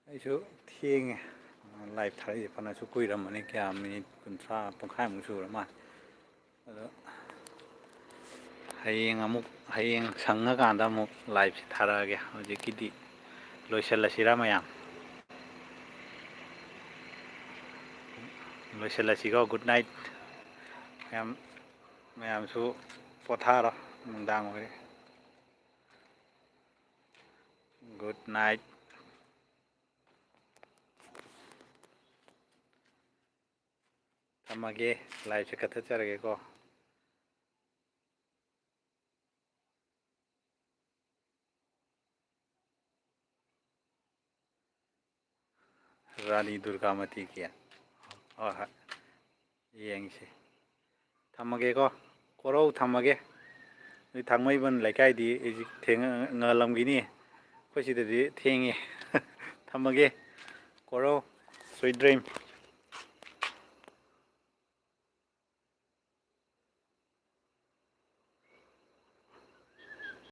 ꯑꯩꯁꯨ ꯊꯦꯡꯉꯦ꯫ ꯂꯥꯏꯚ ꯊꯥꯔꯛꯏꯁꯦ ꯐꯅꯁꯨ ꯀꯨꯏꯔꯝꯃꯅꯤ, ꯀꯌꯥ, ꯃꯤꯅꯤꯠ ꯀꯨꯟꯊ꯭ꯔꯥ, ꯄꯨꯡꯈꯥꯏꯃꯨꯛ ꯁꯨꯔ ꯃꯥꯜꯂꯦ꯫ ꯑꯗꯣ ꯍꯌꯦꯡ ꯑꯃꯨꯛ, ꯍꯌꯦꯡ ꯁꯪꯉꯀꯥꯟꯗ ꯑꯃꯨꯛ ꯂꯥꯏꯚꯁꯦ ꯊꯥꯔꯛꯑꯒꯦ꯫ ꯍꯧꯖꯤꯛꯀꯤꯗꯤ ꯂꯣꯏꯁꯤꯜꯂꯁꯤꯔꯥ ꯃꯌꯥꯝ? ꯂꯣꯏꯁꯤꯜꯂꯁꯤꯀꯣ꯫ Good night. ꯃꯌꯥꯝ, ꯃꯌꯥꯝꯁꯨ ꯄꯣꯊꯥꯔꯣ, ꯅꯨꯡꯗꯥꯡ ꯑꯣꯏꯔꯦ꯫ Good night. ꯊꯝꯃꯒꯦ, ꯂꯥꯏꯚꯁꯦ ꯀꯛꯊꯠꯆꯔꯒꯦꯀꯣ꯫ ꯔꯥꯅꯤ ꯗꯨꯔꯒꯥꯃꯇꯤꯒꯤ꯫ ꯍꯣꯏ, ꯍꯣꯏ꯫ ꯌꯦꯡꯁꯤ꯫ ꯊꯝꯃꯒꯦꯀꯣ꯫ ꯀꯣꯔꯧ ꯊꯝꯃꯒꯦ꯫ ꯅꯣꯏ ꯊꯥꯡꯃꯩꯕꯟ ꯂꯩꯀꯥꯏꯗꯤ ꯍꯧꯖꯤꯛ ꯊꯦꯡ-, ꯉꯜꯂꯝꯈꯤꯅꯤ꯫ ꯑꯩꯈꯣꯏ ꯁꯤꯗꯗꯤ ꯊꯦꯡꯉꯦ꯫ ꯊꯝꯃꯒꯦ꯫ ꯀꯣꯔꯧ, sweet dream꯫